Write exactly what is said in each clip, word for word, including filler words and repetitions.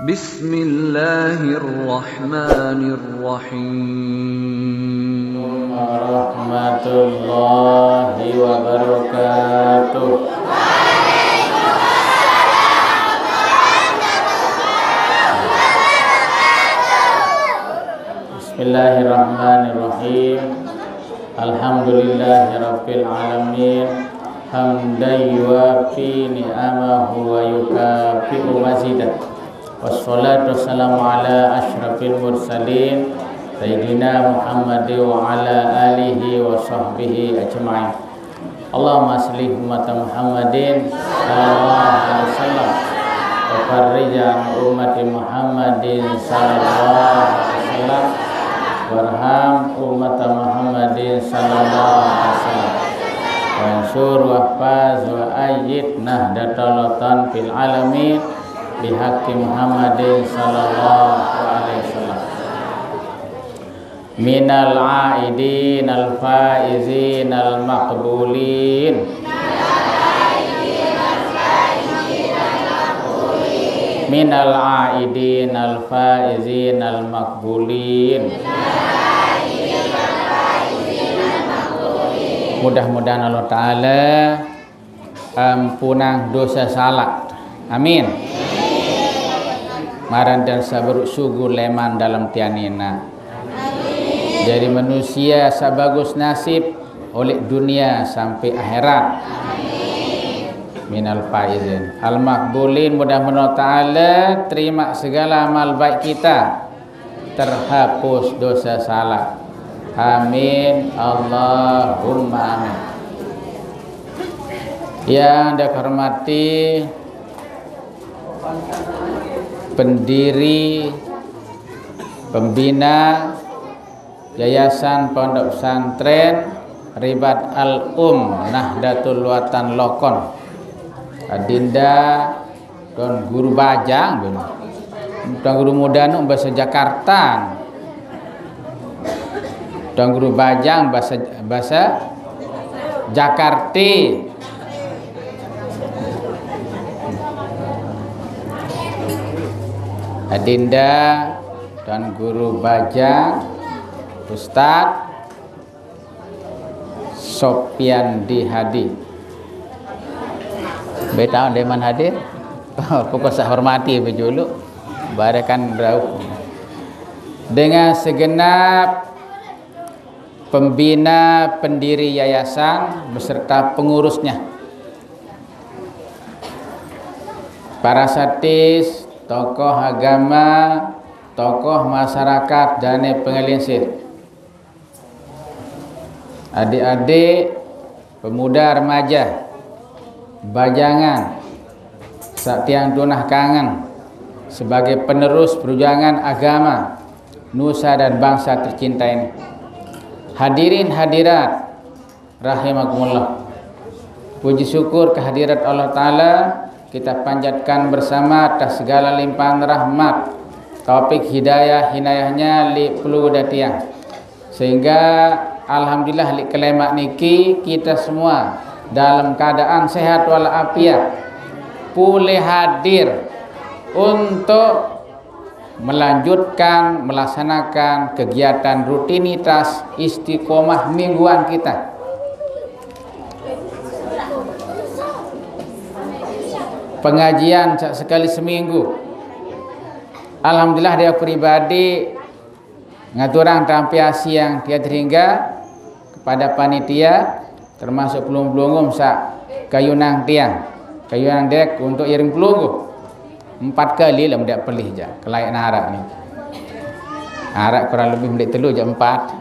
بسم الله الرحمن الرحيم. ورحمة الله وبركاته. بسم الله الرحمن الرحيم. الحمد لله رب العالمين. حمدا يوافي نعمه ويكافئ مزيده. والصلاة والسلام على أشرف المرسلين سيدنا محمد وعلى آله وصحبه أجمعين. اللهم أصلح أمة محمد صلى الله عليه وسلم وفرج عن أمة محمد صلى الله عليه وسلم وارحم أمة محمد صلى الله عليه وسلم وانصر واحفظ وأيد نهضة الوطن في العالمين بحق محمد صلى الله عليه وسلم. من العائدين الفائزين المقبولين. من العائدين الفائزين المقبولين. Mudah-mudahan Allah Ta'ala ampunang dosa salah. Amin. Maran dan sabaruk sugu leman dalam tianina. Jadi manusia sabagus nasib oleh dunia sampai akhirat. Minal faizin. Al-maqbulin, mudah-mudahan Allah Ta'ala terima segala amal baik kita. Terhapus dosa salah. Amin. Allahumma amin. Yang saya hormati pendiri, pembina Yayasan Pondok Pesantren Ribat Al-Um Nahdlatul Watan Lokon. Adinda Tuan Guru Bajang, bener. Tuan Guru Muda nu bahasa Jakarta. Tuan Guru Bajang bahasa, bahasa Jakarta. Adinda Tuan Guru Bajang, Ustadz Sopian Di Hadi. Beta deman hadir. Pokok saya hormati bejulu. Barakan rauh. Dengan segenap pembina pendiri yayasan beserta pengurusnya. Para satis, tokoh agama, tokoh masyarakat, dan pengelinsir. Adik-adik, pemuda remaja, bajangan, satiang tunah kangen sebagai penerus perjuangan agama, nusa dan bangsa tercinta ini. Hadirin hadirat, rahimakumullah. Puji syukur kehadirat Allah Ta'ala kita panjatkan bersama atas segala limpahan rahmat, taufik hidayah, hinayahnya li pelu datiang. Sehingga alhamdulillah li kelemak niki kita semua dalam keadaan sehat walafiat. Pulih hadir untuk melanjutkan melaksanakan kegiatan rutinitas istiqomah mingguan kita. Pengajian sa-, sekali seminggu. Alhamdulillah, dia pribadi ngaturang tampiasi yang tiada hingga kepada panitia, termasuk pelungguh-pelungguh sa kayunang tiang, kayunang dek untuk iring pelungguh. Empat kali lah mendak pelih ja, kelayak narak ni. Arak kurang lebih mendak telu ja empat.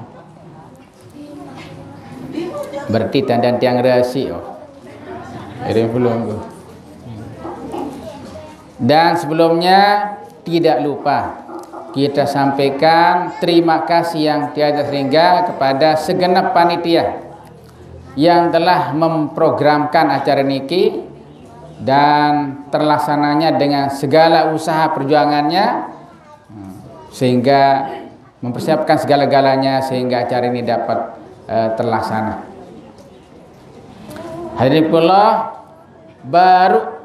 Berarti tanda tiang rasi, oh. Iring pelungguh. Dan sebelumnya, tidak lupa kita sampaikan terima kasih yang tiada hingga kepada segenap panitia yang telah memprogramkan acara niki dan terlaksananya dengan segala usaha perjuangannya, sehingga mempersiapkan segala-galanya sehingga acara ini dapat, eh, terlaksana. Hadirin pula, baru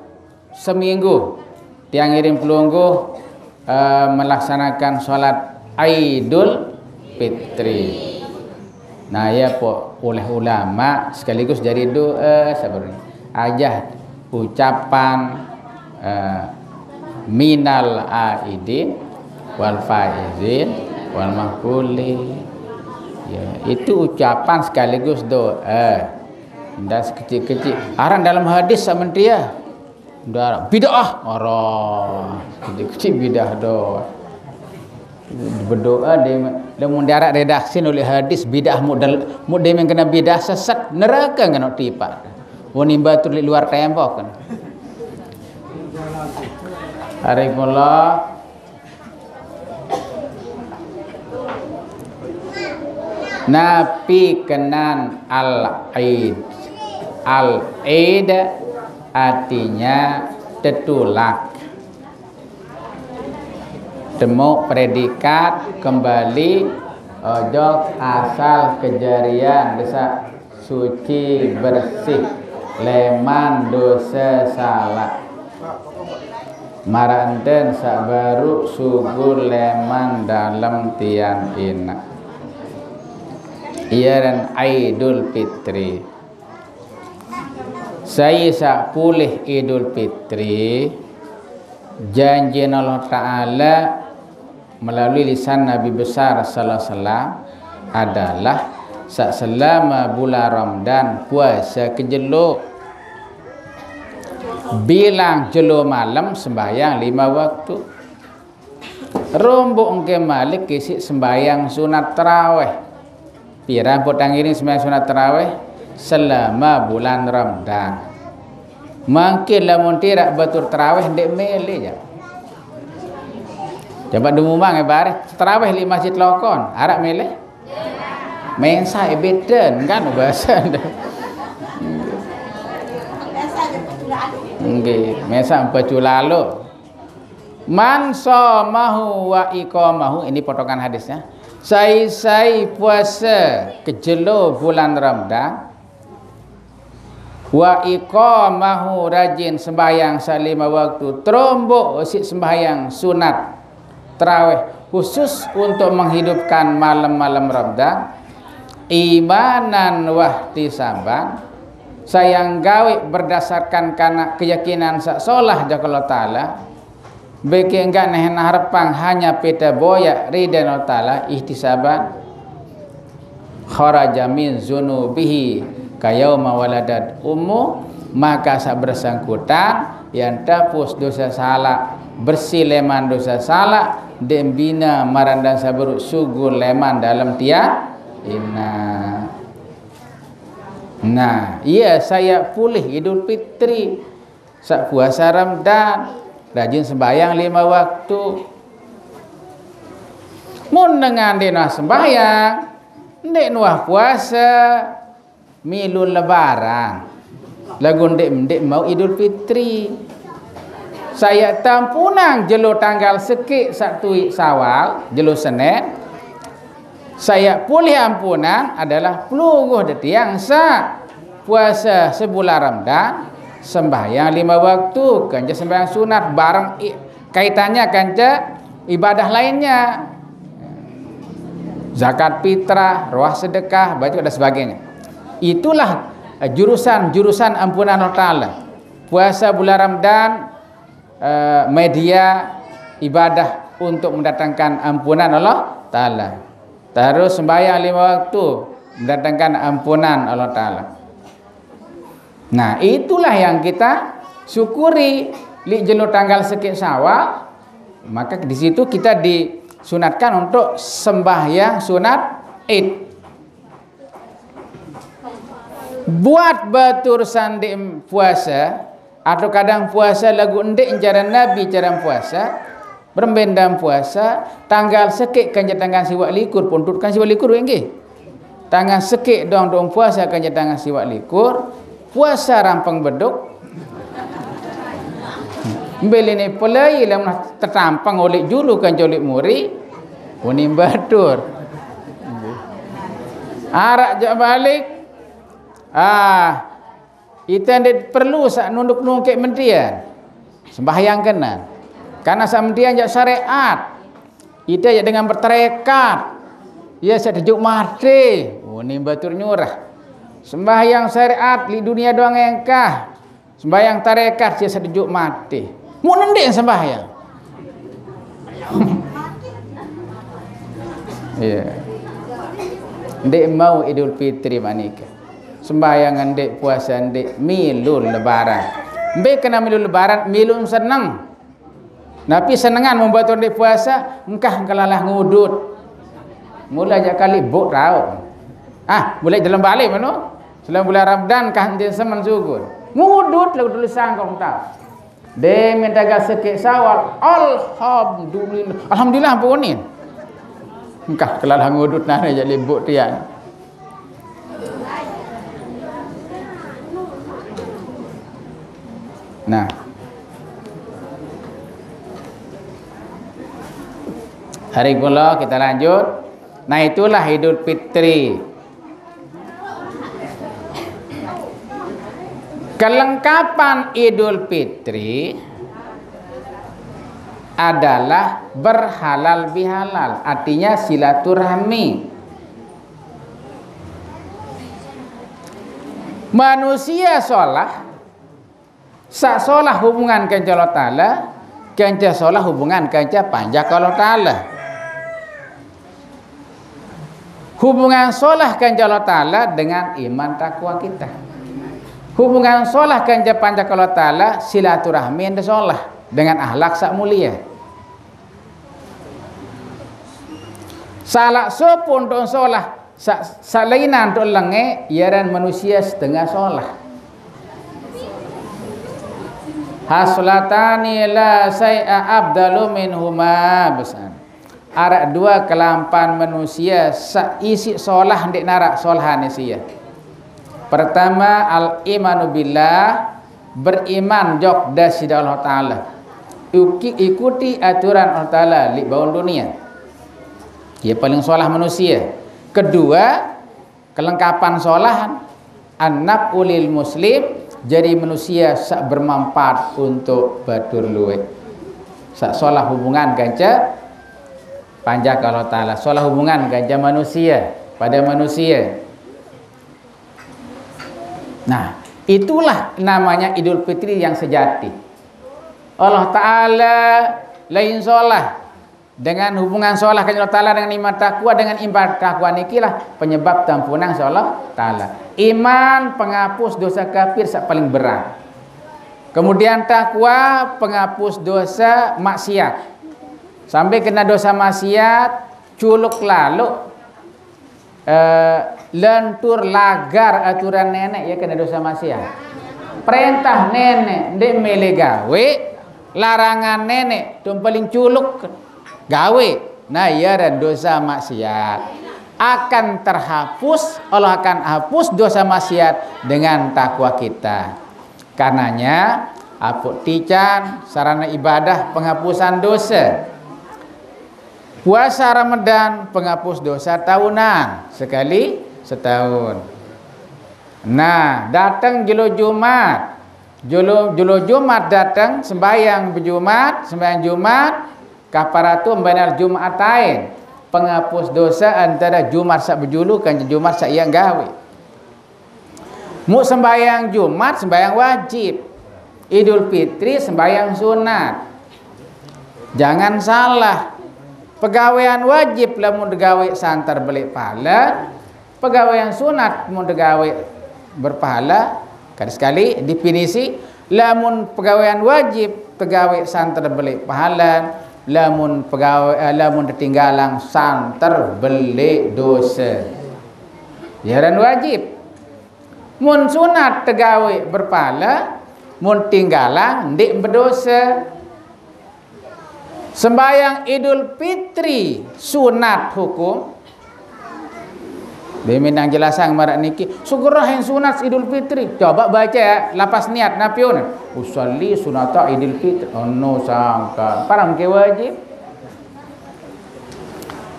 seminggu tiang iring pelungguh eh, melaksanakan sholat Idul Fitri. Nah, ya, pok, oleh ulama sekaligus jadi doa sebenarnya. Aja ucapan, eh, minal aidin wal faizin wal mahfuli. Ya, itu ucapapan sekaligus doa. Ndak sekecil-kecil. Aran dalam hadis sama dia. Ndak bid'ah, orang kecil-kecil bid'ah doa. Berdoa dia, dia mun diarak redaksi nulis hadis bid'ah, mudel mudel yang kena bid'ah sesat neraka kena tipak. Wong imba tu di luar tembok kan. Hari mula Napi kenan al-id. Al-id artinya tetulak. Temu predikat kembali, ojok asal kejarian, bisa suci bersih leman dosa salah. Maranten sak baru sugul leman dalam tian ina. Iya dan Idul Fitri. Saya sak pulih Idul Fitri, janji Allah Ta'ala melalui lisan Nabi besar sallallahu alaihi wasallam adalah sak selama bulan Ramadan puasa kejelo. Bilang jelo malam sembahyang lima waktu. Rombok engke malik kisik sembahyang sunat taraweh. Pirang potang iring sembahyang sunat taraweh selama bulan Ramadan. Mungkin lamun tidak betul taraweh ndak mele ya. Coba demumang ya bare taraweh di masjid lokon, arak mele. Mensa ebeden kan bahasa. Nggih, mensa empat lalu. Man somahu wa iqamahu, ini potongan hadisnya. Sai-sai puasa kejelo bulan Ramadan, wa iqamahu, rajin sembahyang salima waktu, trombok usik sembahyang sunat tarawih khusus untuk menghidupkan malam-malam Ramadan, imanan wahtisaban, sayang gawe berdasarkan karena keyakinan sak solah jaka Allah Ta'ala, beke enggak neh harepang hanya peta boya ridha Allah Ta'ala ihtisaban. Kharaja min zunubihi kayauma waladat ummu, maka sak bersangkutan yang tapus dosa salah, bersih leman dosa salah, dembina marandan saberuk sugul leman dalam tian ina. Nah, iya saya pulih Idul Fitri. Sak puasa Ramadan, rajin sembahyang lima waktu. Mun dengan dek nuah sembahyang, dek nuah puasa, milu lebaran. Lagu dek dek mau Idul Fitri. Saya tampunang jelo tanggal sekik sak tuik Sawal, jelo Senin. Saya pulih ampunan adalah pelungguh detiang sa puasa sebulan Ramadan, sembahyang lima waktu, kanca sembahyang sunat bareng i- kaitannya kanca ibadah lainnya. Zakat fitrah, roh sedekah, baca dan sebagainya. Itulah eh, jurusan-jurusan ampunan Allah Ta'ala. Puasa bulan Ramadan, eh, media ibadah untuk mendatangkan ampunan Allah Ta'ala. Terus sembahyang lima waktu mendatangkan ampunan Allah Ta'ala. Nah, itulah yang kita syukuri. Li jelo tanggal sekik Sawal, maka di situ kita disunatkan untuk sembahyang sunat Id. Buat betul sandi puasa, atau kadang puasa lagu ndik cara Nabi cara puasa, berembendam puasa, tanggal sekik kanca tanggal siwak likur, puntut kan siwak likur, nggih. Tanggal sekik dong dong puasa kanca tanggal siwak likur, puasa rampeng beduk. Beli ni pelai lam tetampang oleh julu kanca oleh muri, unim batur. Arak jak balik. Ah, ita ndak perlu sak nunduk nungkek mentian. Sembahyang kena. Karena saq mending ajak syariat. Ite ajak dengan bertarekat. Ye saq tejuk mate. Oh, ni batur nyuruh. Sembahyang syariat leq dunie doang engkah. Sembahyang tarekat ye saq tejuk mate. Mun ndeq sembahyang. Iya. Ndeq mauq Idul Fitri manik. Sembahyang ndeq, puase ndeq, milu lebaran. Mbe kenan milu lebaran? Milu seneng. Napi senengan mun batur ndeq puase? Engkah kelalah ngudut. Mule jaq kali buk rauq. Ah, mule dalem bale meno. Selama bulan Ramadan kah ndeq semen sugul. Ngudut laguq tulis sangkong tao. Demen tagal sekeq Syawal. Alhamdulillah. Alhamdulillah ampun unin. Engkah kelalah ngudut nah jaq libuk tiang. Nah. Hari kula kita lanjut. Nah, itulah Idul Fitri. Kelengkapan Idul Fitri adalah berhalal bihalal, artinya silaturahmi. Manusia solah, saq solah hubungan kance Allah Taala, kance solah hubungan kance panjak Allah Taala. Hubungan solah kance Allah Taala dengan iman takwa kita. Hubungan solah kance panjak Allah Taala, silaturahmi ende solah dengan akhlak saq mulie. Salaq sopoq ndeq solah, saq, saq lainan ndeq lenge, ye aran manusie setengah solah. Khaslatani la syai'a afdalu minhuma, besan. Araq due kelampan manusie saq isiq solah ndeq naraq solahan isiq. Pertama, al-imanu billah, beriman jok Deside Allah Taala. Uki-, ikuti aturan Allah Taala leq baun dunie. Ye paling solah manusie. Kedue, kelengkapan solah, an-naf'u lil muslim, jari manusie saq bermanfaat untuk batur lueq. Saq solah hubungan kance panjak Allah Taala, solah hubungan kance manusie, pade manusie. Nah, itulah namanya Idul Fitri yang sejati. Allah Taala lain solah. Dengan hubungan solah kance Allah Taala dengan iman takwa, dengan iman takwa nikilah penyebab tampunang solah Taala. Iman penghapus dosa kafir saq paling berat. Kemudian takwa penghapus dosa maksiat. Sampai kena dosa maksiat, culuk laluq, eh, lentur lagar aturan neneq, ye kene dosa maksiat. Perentah neneq ndeq mele gawe, larangan neneq dong paling culuk gawe. Nah, ye aran dosa maksiat. Akan terhapus, Allah akan hapus dosa maksiat dengan takwa kita. Karenanye, apoq tican sarana ibadah penghapusan dose. Puasa Ramadan penghapus dosa tahunan, sekali setahun. Nah, dateng jelo Jumat. Jelo, jelo Jumat dateng, sembahyang bejumat, sembahyang Jumat, kafaratu bainal jum'atain. Penghapus dosa antara Jumat saq bejulu kance Jumat saq ie gawe. Muq sembahyang Jumat, sembahyang wajib. Idul Fitri, sembahyang sunat. Jangan salah. Pegawean wajib lamun tegawe santer beleq pahale, pegawean sunat mun tegawe berpahale. Kali sekali definisi, lamun pegawean wajib tegawe santer beleq pahale, lamun pegawe, eh, lamun tetinggalang santer beleq dose. Ye aran wajib. Mun sunat tegawe berpahale, mun tinggalang ndeq bedose. Sembahyang Idul Fitri sunat hukum. Demen nang jelasang maraq niki, segerah yang sunat Idul Fitri. Coba bace lapas niat napi unin. Usalli sunata Idul Fitri. Ono sangkan. Parang ke wajib.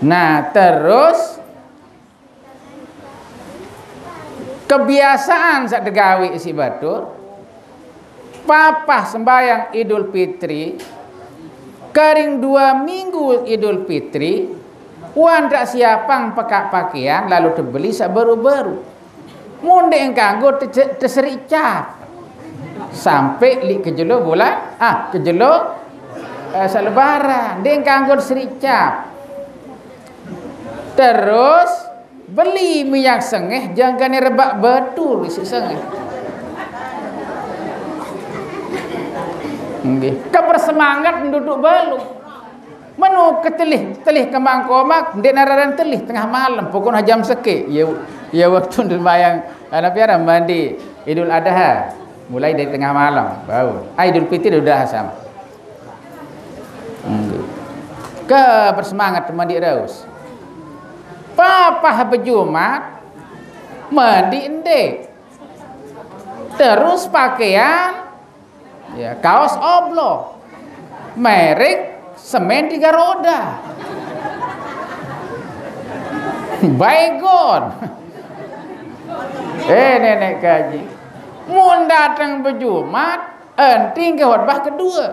Nah, terus kebiasaan saq tegawe siq batur, papah sembahyang Idul Fitri, Karing dua minggu Idul Fitri, wan dak siapang pekak pakaian lalu tebeli saq baru-baru. Mun ndeq kanggo te-, teseriq cap. Sampe leq kejelo bulan, ah, kejelo, eh, saq Lebaran, ndeq kanggo teseriq cap. Terus beli minyak sengeh, jangkane rebaq batur isiq sengeh. Nggih, kebersemangat nduduk baluq. Menu ketelih, telih kembang komak, ndeq nararan telih tengah malem, pokokne jam sekeq. Ya, ya waktu sembahyang, anak piara mandi Idul Adha. Mulai dari tengah malam, bau. Ah, Idul Fitri udah sama. Hmm. Ke bersemangat mandi raus. Papah bejumat, mandi ndeq. Terus pakaian, ya, kaos oblo. Merek semen tiga roda. Baygon. Eh, nenek kaji. Mun dateng bejumat, enting ke khotbah kedue.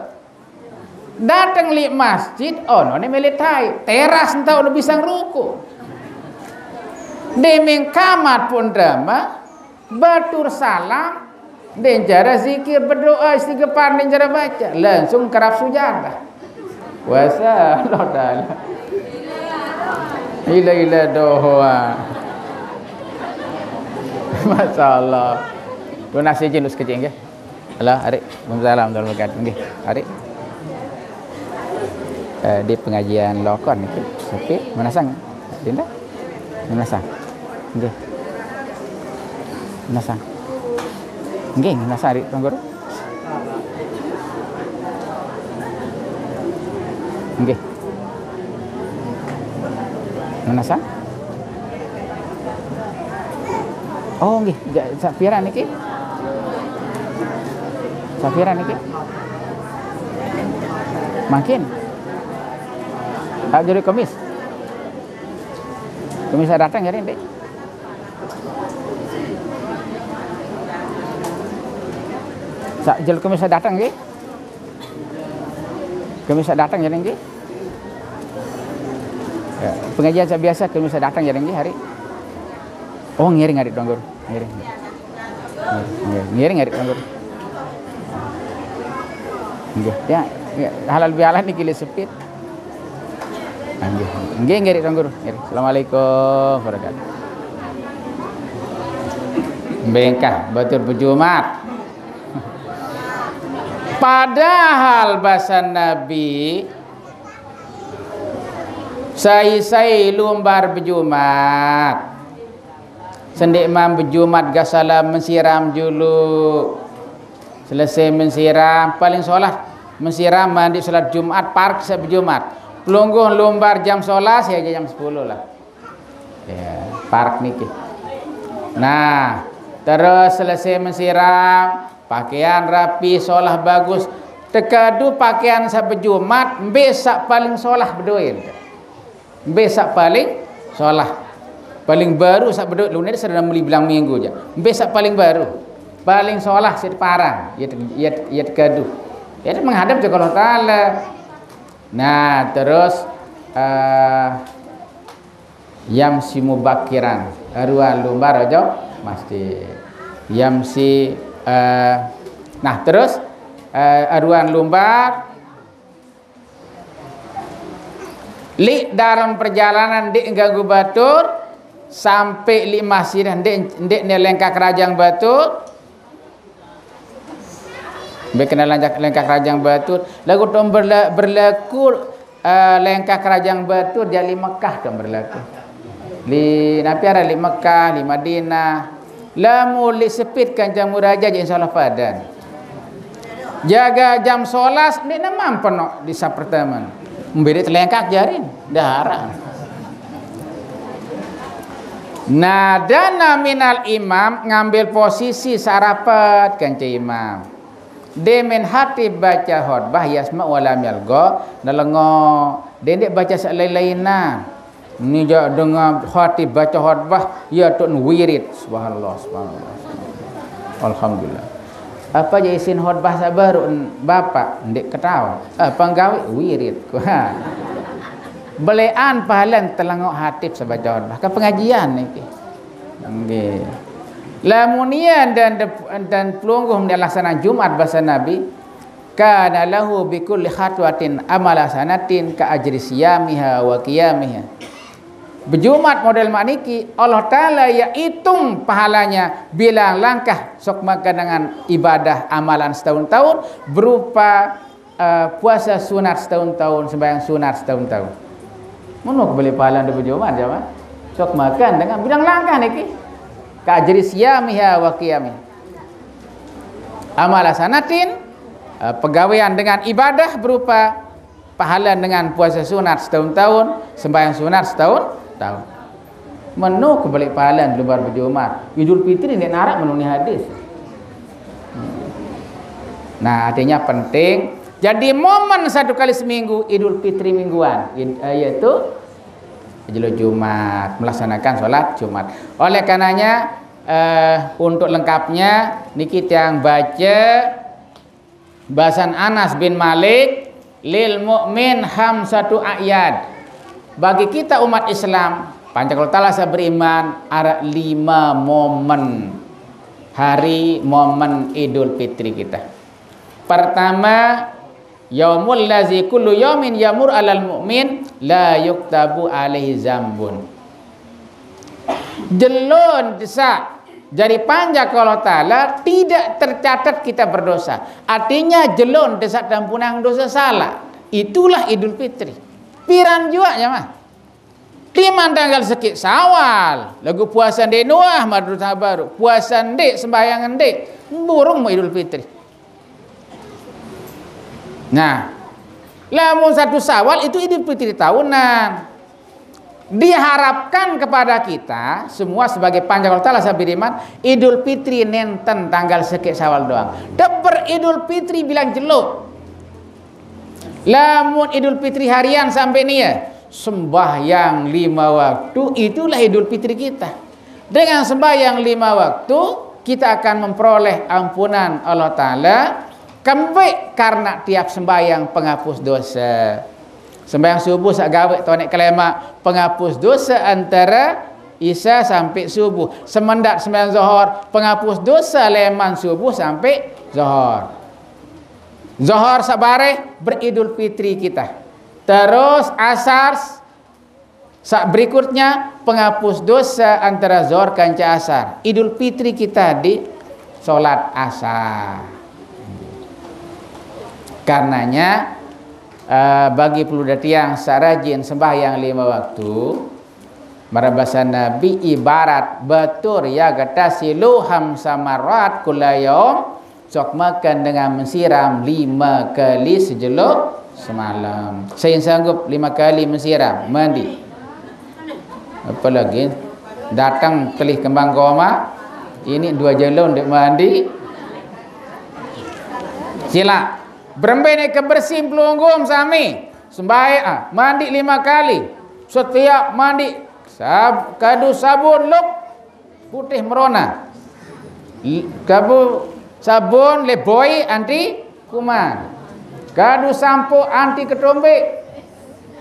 Dateng leq masjid, onone mele tai. Teras entah udah bisa ngeruku. Demeng kamat pun drama, batur salam, ndeq jara zikir, bedoa, istighfar, ndeq jara baca, langsung kerap sujadah. Puasa Allah Taala. Ila-ila dohoa. Masya Allah. Tunas izin lu sekejap, nggih. Halo, Arik. Waalaikumsalam warahmatullahi wabarakatuh. Nggih, Arik. Eh, di pengajian lokon niki, sepi, menasang. Dinda? Menasang. Nggih. Menasang. Nggih, menasang, Arik, Tuan Guru. Nggih. Menasang? Oh, nggih, ja-, saq piran niki? Saq piran niki? Mangkin. Ah, jari Kemis. Kemis dateng jari, ndeq? Saq jelo Kemis dateng nggih? Kemis dateng jari nggih? Ya, pengajian saq biasa Kemis dateng jari nggih, Arik? Oh, ngiring, Arik, Tuan Guru. Ngiring. Ngiring, ngiring, Arik, Tuan Guru. Nggih, ya, ya, halal bihalal niki leq sepit. Ah, nggih. Nggih, nggih, Arik, Tuan Guru. Nggih. Assalamualaikum warahmatullahi wabarakatuh. Bengkah, batur bejumat. Padahal base Nabi, sai-sai lumbar bejumat. Sendeqman bejumat gasala mensiram julu. Selesai mensiram, paling solah mensiram mandi salat Jumat, parek saq bejumat. Pelungguh lumbar jam sebelas, ya, jam sepuluh lah. Ya, parek niki. Nah, terus selesai mensiram, pakaian rapi, solah bagus. Tekadu pakaian saq bejumat, mbe saq paling solah bedoe. Mbe saq paling solah. Paling baru saq bedoe, lune sedang meli bilang minggu ja. Mbe saq paling baru. Paling solah siq teparan, ya te-, ya te-, ya tekadu. Ya te-, menghadap jok Allah Taala. Nah, terus, eh, yamsi mubakiran, aruan lumbar ojok masjid. Yamsi, eh, nah, terus, eh, aruan lumbar leq dalem perjalanan ndeq ganggu batur, sampe leq masjid ndeq, ndeq ne lengkah kerajang batur, Mbe kene lengkah, lengkah kerajang batur. Laguq tong berla-, berlaku, eh, lengkah kerajang batur jari Mekah tong berlaku. Leq napi aran leq Mekah, leq Madinah. Lamun leq sepit kancang muraja jaq insyaallah padan. Jaga jam solas ndeq nemam penoq di sap pertame. Mbe ndeq telengkah jarin, ndaraq. Nah, dana minal imam ngambil posisi saq rapet kance imam. Demen khatib baca khotbah yasma wa lam yalgha, nelengo. Dendeq baca saq lain-lainan. Ni jaq dengah khatib baca khotbah, ye tun wirid. Subhanallah, subhanallah. Alhamdulillah. Apa je isin khotbah saq baruq, Bapak? Ndeq ketao. Apa gawe? Wirid. Beleqan pahalan telengok hatib sebaca khotbah. Ke pengajian niki. Nggih. Lamun ie dan, dan pelungguh meni laksanan Jumat base Nabi, kana lahu bi kulli khatwatin amala sanatin ka ajri siyamiha wa qiyamiha. Bejumat model maq niki, Allah Taala ie itung pahalanya bilang langkah sok makan dengan ibadah amalan setahun-tahun berupa, eh, puasa sunat setahun-tahun, sembahyang sunat setahun-tahun. Meno kebeleq pahala de bejumat, jamaah? Sok makan dengan bilang langkah niki. Ka ajri siyamiha wa qiyamiha. Amala sanatin, eh, pegawean dengan ibadah berupa pahala dengan puasa sunat setahun-tahun, sembahyang sunat setahun-tahun. Meno kebeleq pahala de lumbar bejumat. Idul Fitri ndeq naraq meno ni hadis. Nah, artinya penting. Jadi momen satu kali seminggu Idul Fitri mingguan, id-, eh, yaitu jelo Jumat, melaksanakan sholat Jumat. Oleh karenanya, eh, untuk lengkapnya niki tiang bace basan Anas bin Malik, "Lil mu'min khamsatu a'yad." Bagi kita umat Islam, panjak Allah Taala saq beriman, araq lime momen hari momen Idul Fitri kita. Pertama, yaumul lazi kullu yaumin yamur alal mu'min la yuktabu alaihi zambun. Jelo desaq jari panjak Allah Taala tidak tercatat kita berdosa. Artinya jelo desaq tampunang dosa salaq. Itulah Idul Fitri. Piran juaq, jamaah? Timaq tanggal sekeq Syawal, laguq puase ndeq nuah, madrus sabar, puase ndeq, sembahyang ndeq, mburung mauq Idul Fitri. Nah, lamun satu Syawal itu Idul Fitri tahunan. Diharapkan kepada kita semua sebagai panjak Allah Taala saq beriman, Idul Fitri nenten tanggal sekeq Syawal doang. Teper Idul Fitri bilang jelo. Lamun Idul Fitri harian sampai nie, sembahyang lima waktu, itulah Idul Fitri kita. Dengan sembahyang lima waktu, kita akan memperoleh ampunan Allah Taala, kembeq karena tiap sembahyang penghapus dosa. Sembahyang subuh saq gaweq toneq kelemaq, penghapus dosa antara Isya sampai subuh. Semendaq sembahyang Zohor, penghapus dosa leman subuh sampai Zohor. Zohor saq bareh beridul fitri kita. Terus Asar saq berikutnya penghapus dosa antara Zohor kance Asar. Idul fitri kita di sholat Asar. Karenanya, eh, bagi pelungguh tiang saq rajin sembahyang lime waktu, maraq base Nabi, ibarat batur yaghtasilu khamsa marrat kulla yaum, sok makan dengan mensiram lime kali sejelo semalem. Sai sanggup lime kali mensiram, mandi? Apalagi dateng telih kembang koma, ini due jelo ndeq mandi. Silaq. Berembe ne kebersihin pelungguh sami? Sembahyang, ah, mandi lime kali. Setiap mandi, sab-, kadu sabun luk putih merona. L-, kadu sabun Lifebuoy anti kuman. Kadu sampo anti ketombe.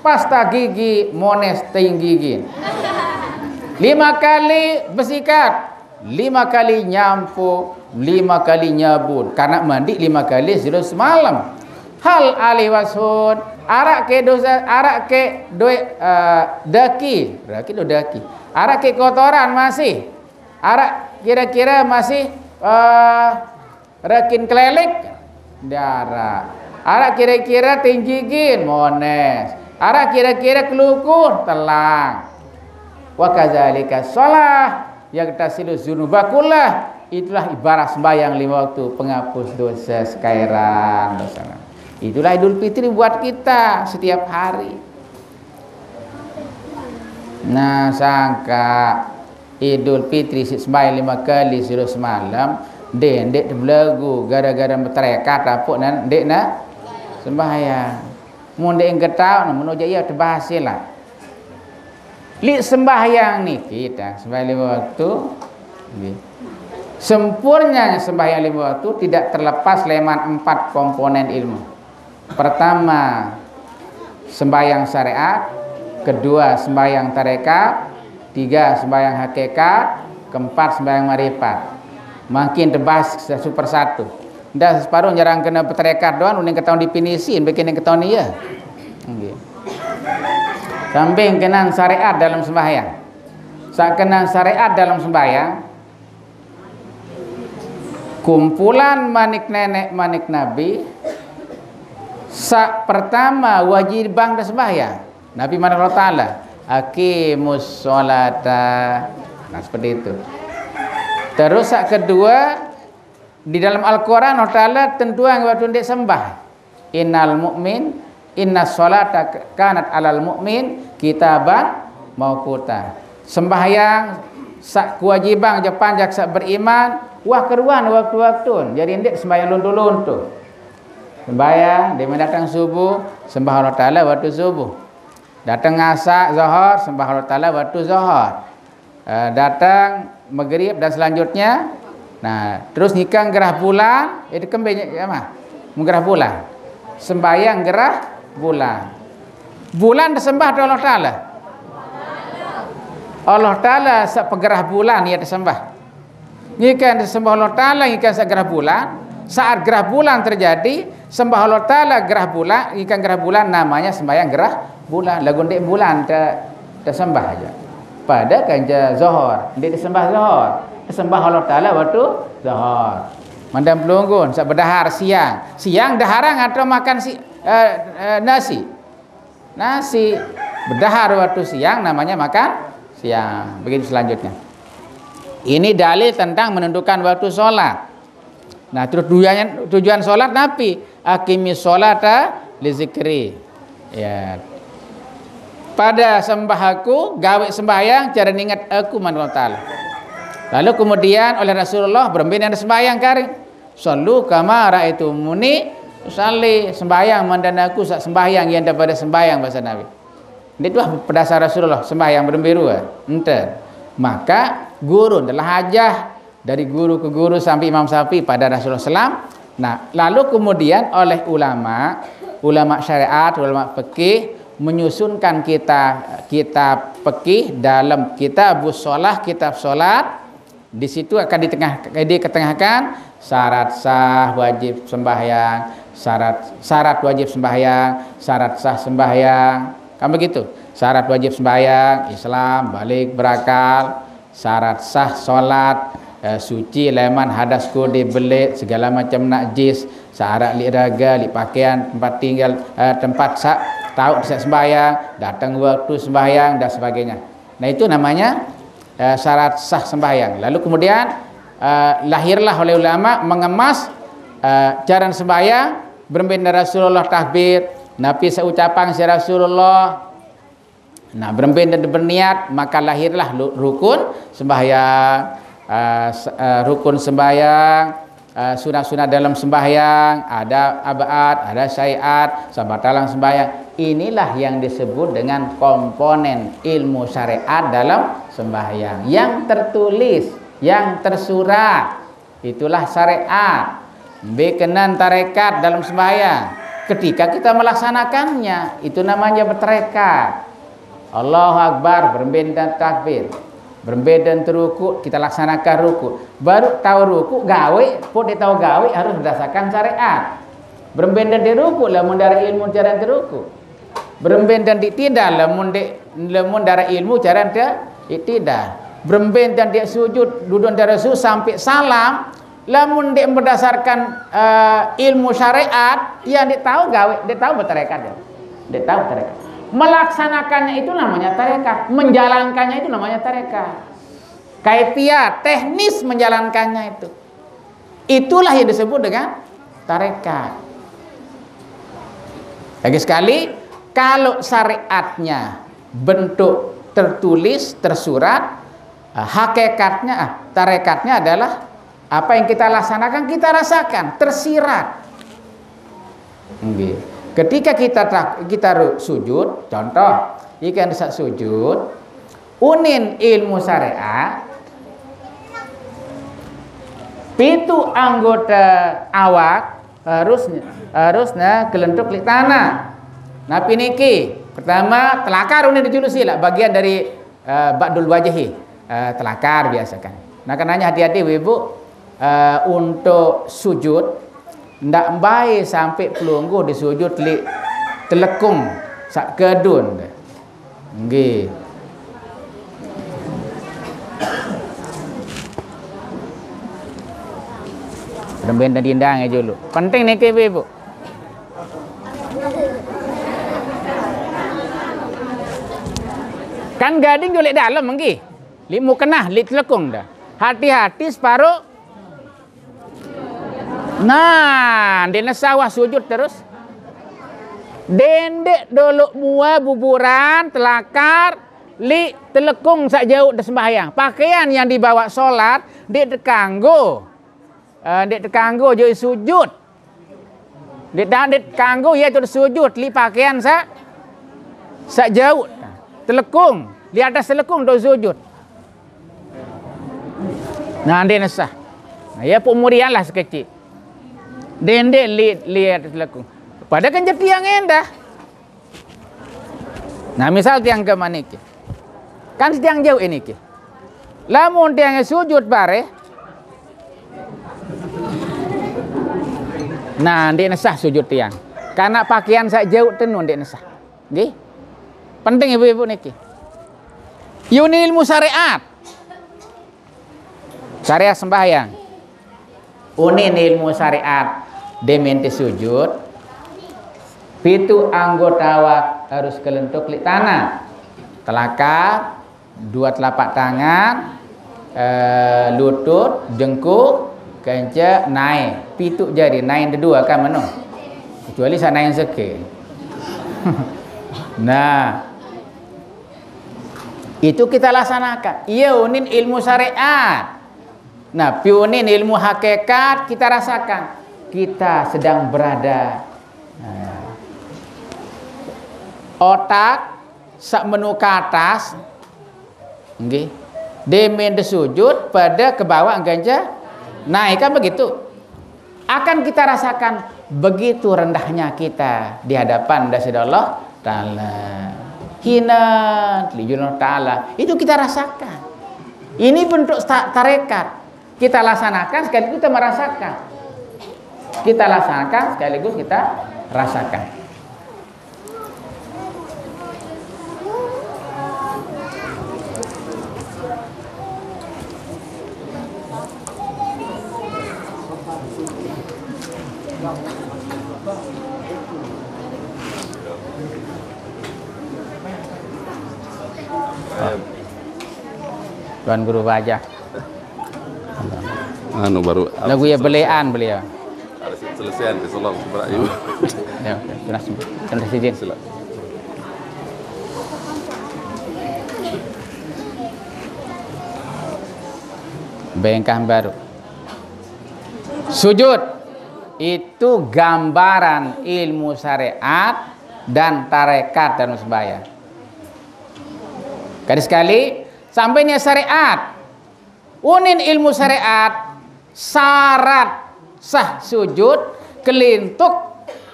Pasta gigi Mones Tinggi gigi. Lime kali besikat, lime kali nyampo, lime kali nyabun. Kanak mandi lime kali sejelo semalem. Hal ahli wasfun, araq ke dosa, araq ke doe, eh, daki, daki do daki. Araq ke kotoran masih. Araq kire-kire masih, eh, rekin kelelik, ndaraq. Araq kire-kire tinggigin, Mones. Araq kire-kire kelukur, telang. Wa kadzalika shalah, yaghtasilu dzunuba kullah. Itulah ibarat sembahyang lima waktu, penghapus dosa sekairan dosa. Itulah Idul Fitri buat kita setiap hari. Nah, sangka Idul Fitri siq sembahyang lime kali sejelo semalem, ndeq, ndeq tebelegu gara-gara beterekat apuk nan ndeq ne sembahyang. Mun ndeq engke tao, nah, mun ojok ie tebahas silaq. Leq sembahyang niki, dah, sembahyang lime waktu, nggih. Sempurnanya sembahyang lima waktu tidak terlepas leman empat komponen ilmu. Pertama, sembahyang syariat. Kedua, sembahyang tarekat. Tiga, sembahyang hakikat. Keempat, sembahyang marifat. Makin tebas sepersatu. Ndak separuh nyerang kena tarekat doang, uning ketahuan definisi, bikin yang ketahuan iya. Nggih. Samping kenang syariat dalam sembahyang. Sak kenang syariat dalam sembahyang, kumpulan manik nenek manik nabi, sak pertama wajibang da sembahyang. Nabi mana Allah Ta'ala, "Aqimus sholata." Nah, seperti itu. Terus sak kedua, di dalam Al-Quran Allah Ta'ala tentuang waktu ndik sembah. "Innal mu'min, inna sholata kanat alal mu'min kitaban mauquta." Sembahyang sak kewajiban je panjak sak beriman, wah keruan waktu-waktu. Jadi ndik sembahyang luntu-luntu. Sembahyang, dia datang subuh, sembah Allah Ta'ala waktu subuh. Datang ngasak, zohor, sembah Allah Ta'ala waktu zohor. Eh, datang maghrib dan selanjutnya. Nah, terus nikang gerah bulan, itu kembe ya mah. Menggerah bulan. Sembahyang gerah bulan. Bulan disembah tu Allah Ta'ala. Allah Ta'ala sak pegerah bulan ia disembah. Ngikan disembah Allah Ta'ala, ngikan sak gerah bulan. Saat gerah bulan terjadi, sembah Allah Ta'ala gerah bulan, ngikan gerah bulan namanya sembahyang gerah bulan. Lagu ndik bulan te, disembah aja. Pada kanja zohor, ndik disembah zohor. Sembah Allah Ta'ala waktu zohor. Mandam pelunggun, sak bedahar siang. Siang daharang atau makan si, eh, eh, nasi. Nasi. Bedahar waktu siang namanya makan siang. Begitu selanjutnya. Ini dalil tentang menentukan waktu sholat. Nah, terus tujuannya, tujuan sholat napi? "Aqimis sholata li zikri." Ya. Pada sembah aku, gawe sembahyang, cara ingat aku, mana Allah Ta'ala. Lalu kemudian oleh Rasulullah berembe ndak sembahyang kari. "Shollu kama ra'aitumuni usalli." Sembahyang mandana aku sak sembahyang yang daripada sembahyang, bahasa Nabi. Ini tuh pedasar Rasulullah sembahyang berembe rua. Ente. Maka guru adalah hajah dari guru ke guru sampai Imam Syafi'i pada Rasulullah selam. Nah, lalu kemudian oleh ulama, ulama syariat, ulama fikih menyusunkan kita kitab fikih dalam kitab sholat, kitab sholat. Di situ akan ditengah, diketengahkan syarat sah wajib sembahyang, syarat syarat wajib sembahyang, syarat sah sembahyang. Kan begitu? Syarat wajib sembahyang, Islam, balik, berakal, syarat sah sholat, eh, suci leman hadas kudi belit segala macam najis, syarat li raga, li pakaian, tempat tinggal, eh, tempat sak tahu bisa sembahyang, datang waktu sembahyang dan sebagainya. Nah, itu namanya eh, syarat sah sembahyang. Lalu kemudian eh, lahirlah oleh ulama mengemas eh, jaran sembahyang, berembe ndak Rasulullah takbir, napi seucapan si Rasulullah. Nah, berembe ndak berniat, maka lahirlah lu- rukun sembahyang, eh, s- eh, rukun sembahyang, eh, sunah-sunah dalam sembahyang, ada ab'ad, ada syai'at, sambatalang sembahyang. Inilah yang disebut dengan komponen ilmu syariat dalam sembahyang. Yang tertulis, yang tersurat, itulah syariat. Bekenan tarekat dalam sembahyang. Ketika kita melaksanakannya, itu namanya bertarekat. Allahu Akbar, berembe ndak takbir. Berembe ndak teruku, kita laksanakan ruku. Baru tahu ruku, gawe, pun dia tahu gawe harus berdasarkan syariat. Berembe ndak di ruku, lamun dari ilmu jaran teruku. Berembe ndak di tidak, lamun di, lamun dari ilmu jaran te, tidak. Berembe ndak di sujud, duduk dari sujud sampai salam, lamun ndik berdasarkan eh, ilmu syariat, ya ndik tahu gawe, ndik tahu bertarekat ya. Ndik tahu tarekat. Melaksanakannya itu namanya tarekat, menjalankannya itu namanya tarekat. Kaifiat, teknis menjalankannya itu. Itulah yang disebut dengan tarekat. Lagi sekali, kalau syariatnya bentuk tertulis, tersurat, eh, hakikatnya, ah, tarekatnya adalah apa yang kita laksanakan, kita rasakan, tersirat. Nggih. Ketika kita tak, kita ru- sujud, contoh, ikan saat sujud, unin ilmu syariat, Pitu anggota awak harus harusnya kelentuk leq tanah. Napi niki? Pertama, telakar unin dijulusi lah, bagian dari, eh, ba'dul wajhi, eh, telakar biasa kan. Nah, kenanya hati-hati, Ibu, eh, untuk sujud, ndak mbae sampai pelungguh disujud leq telekung saq kedun. Nggih. Remben tadi ndang ya julu. Penting niki, Ibu. Kan gading julu leq dalem, nggih. Leq mukenah, leq telekung dah. Hati-hati separo. Nah, ndeqne sah wah sujud terus. Dendeq doloq mua buburan telakar leq telekung saq jauq de sembahyang. Pakaian yang dibawa sholat ndeq tekanggo, eh, ndeq tekanggo jauq sujud. Ndeq ta-, ndeq tekanggo ie to sujud leq pakaian saq, saq jauq. Telekung, leq atas telekung to sujud. Nah, ndeqne sah. Nah, ie pun murian lah sekeciq. Dendeq leq, leq atas telekung. Pade kenje tiang endah. Nah, misal tiang ke maniki. Kan tiang jauq niki. Lamun tiang sujud bareh. Nah, ndeqne sah sujud tiang. Karena pakaian saq jauq tenu ndeqne sah. Nggih. Penting ibu-ibu niki. Ye unin ilmu syariat. Syariat sembahyang. Unin ilmu syariat. Demen te sujud. Pitu anggota awak harus kelentuk leq tanah. Telakar, dua telapak tangan, eh, lutut, jengkuk, kance, nae. Pitu jari, nae dedua kan meno. Kecuali saq nae seke. Nah, itu kita laksanakan. Iya unin ilmu syariat. Nah, piunin ilmu hakikat kita rasakan. Kita sedang berada, nah, otak saq menu ke atas, nggih. Demen de sujud, pade ke bawaq ganja. Nah, kan begitu. Akan kita rasakan begitu rendahnya kita di hadapan Deside Allah Ta'ala. Hina leq julun Allah Ta'ala. Itu kita rasakan. Ini bentuk sta-, tarekat. Kita laksanakan sekaligus kita merasakan. Kita laksanakan sekaligus kita rasakan. Tuan Guru Baja. Anu baru lagu ya belean beliau. Ada se-, selesaian ke selang seberak you. Ya, oke, terus, terus izin. Sila. Bengkah baru. Sujud itu gambaran ilmu syariat dan tarekat dan sembahyang. Kali sekali, sampai niat syariat. Unin ilmu syariat, syarat sah sujud, kelintuk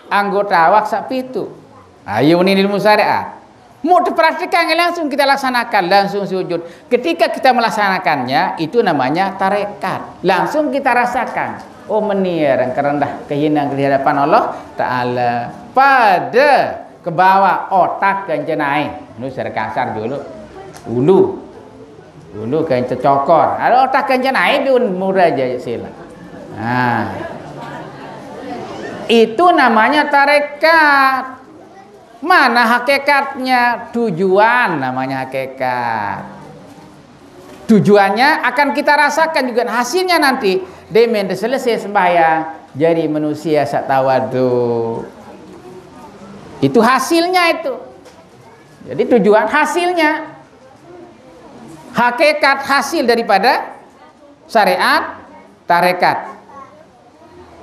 anggota awak saq pitu. Ayo unin ilmu syariat. Mau diperhatikan langsung kita laksanakan, langsung sujud. Ketika kita melaksanakannya, itu namanya tarekat. Langsung kita rasakan. Oh, meni arang kerendah, kehinang di hadapan Allah Ta'ala. Pade ke bawaq otak kance nae. Nu secara kasar dulu. Ulu. Ulu kance cokor. Ada otak kance nae pun murah aja sila. Nah. Itu namanya tarekat. Mana hakikatnya? Tujuan namanya hakikat. Tujuannya akan kita rasakan juga hasilnya nanti. Demen selesai sembahyang, jadi manusia saq tawadu. Itu hasilnya itu. Jadi tujuan hasilnya. Hakikat hasil daripada syariat tarekat.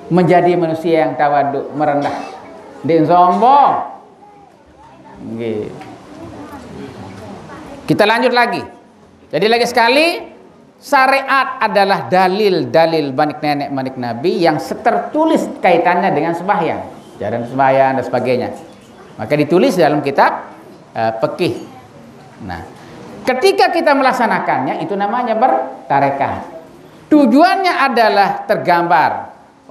Menjadi manusia yang tawadu, merendah. Ndeq sombong. Nggih. Kita lanjut lagi. Jadi lagi sekali, Syariat adalah dalil-dalil manik nenek manik nabi yang tertulis kaitannya dengan sembahyang, ajaran sembahyang dan sebagainya. Maka ditulis dalam kitab uh, fikih. Nah, ketika kita melaksanakannya itu namanya bertarekat. Tujuannya adalah tergambar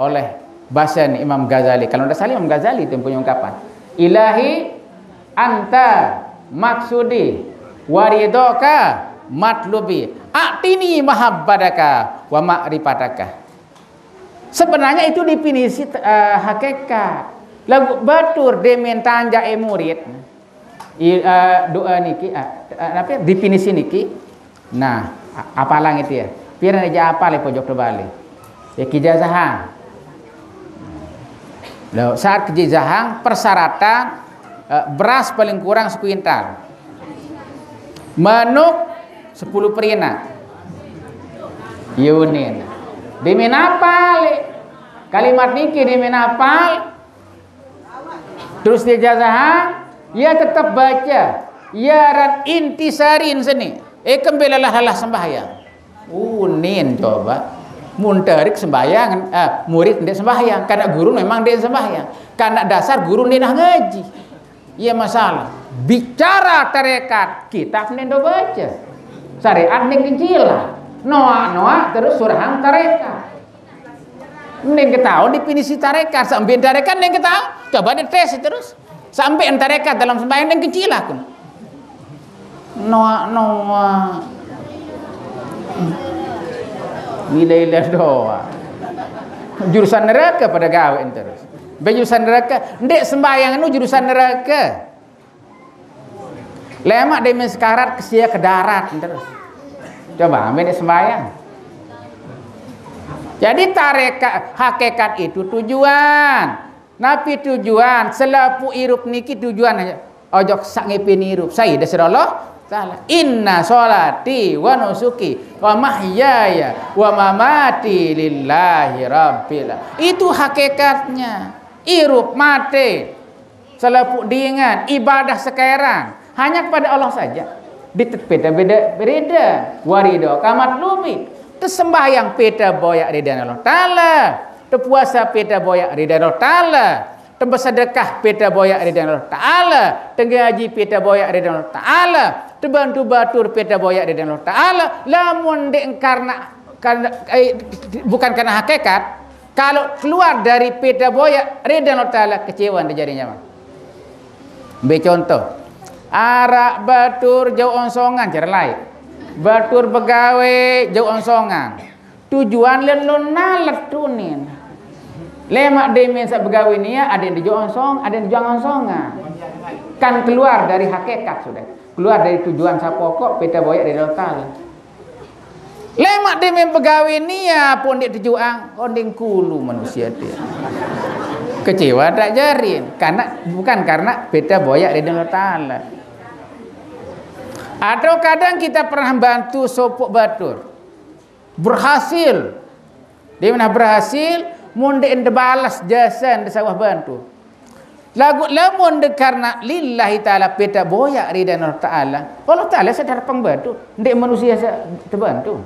oleh bahasa Imam Ghazali. Kalau tidak salah Imam Ghazali itu yang punya ungkapan. Ilahi anta maksudi waridoka matlubi. Atini mahabbadaka wa ma'rifataka. Sebenarnya itu definisi uh, hakikat. Lagu batur demen tanja e murid. I, uh, doa niki, uh, uh, apa, definisi niki. Nah, apalang itu ya. Piran aja apa le pojok terbalik. Ya, kijazahang. Loh, saat kijazahang persyaratan uh, beras paling kurang sekuintal. Manuk sepuluh perina. Yunin. Demen apa le? Kalimat niki demen apa? Terus dia jazahang, ia tetap baca. Ia ran intisarin seni. Eh kembelalah sembahyang. Unin coba. Muntarik sembahyang, eh, murid ndak sembahyang. Karena guru memang ndak sembahyang. Karena dasar guru ndak ngaji. Iya masalah. Bicara tarekat, kitab ndak baca. Syariat ndak kencilah. Noak-noak terus surahang tarekat. Neng ketahuan definisi tarekat, sampai tarekat neng ketahuan. Coba dites terus. Sampai tarekat dalam sembahyang neng kecil aku. Noa noa. Gila-gila doa. Jurusan neraka pada gawe terus. Be jurusan neraka, ndek sembahyang nu jurusan neraka. Lemak demi sekarat kesia ke darat terus. Coba ambil sembahyang. Jadi tarekat hakikat itu tujuan. Napi tujuan selapu irup niki tujuan aja. Ojok sak ngepi nirup. Saya dah Allah Ta'ala. Inna salati wa nusuki wa mahyaya wa mamati lillahi rabbil. Itu hakikatnya. Irup mati. Selapu dingan, ibadah sekarang hanya kepada Allah saja. Di beda-beda rida, warido kamat lubi. Tersembahyang peta boyak rida Allah Ta'ala. Terpuasa peta boyak rida Allah Ta'ala. Terbersedekah peta boyak rida Allah Ta'ala. Tergaji peta boyak rida Allah Ta'ala. Terbantu batur peta boyak rida Allah Ta'ala. Lamun dek karena, karena eh, bukan karena hakikat. Kalau keluar dari peta boyak rida Allah Ta'ala kecewa di jarinya mah. Be contoh, arak batur jauh onsongan cara lain. Batur begawe jauh onsongan. Tujuan lelon nalet tunin. Lemak demen sak begawe nia ada yang dijauh onsong, ada yang dijauh onsongan. Kan keluar dari hakikat sudah. Keluar dari tujuan sapokok peta boyak rida Allah Ta'ala. Lemak demen begawe nia pun dek tujuan onding kulu manusia dia. Kecewa tak jarin karena bukan karena peta boyak rida Allah Ta'ala. Atau kadang kita pernah bantu sopok batur. Berhasil. Dia pernah berhasil, mun dek ente balas jasa ente sawah bantu. Lagu lamun dek karena lillahi ta'ala peta boyak rida Allah ta'ala. Allah ta'ala sadar pembantu, dek manusia sa terbantu.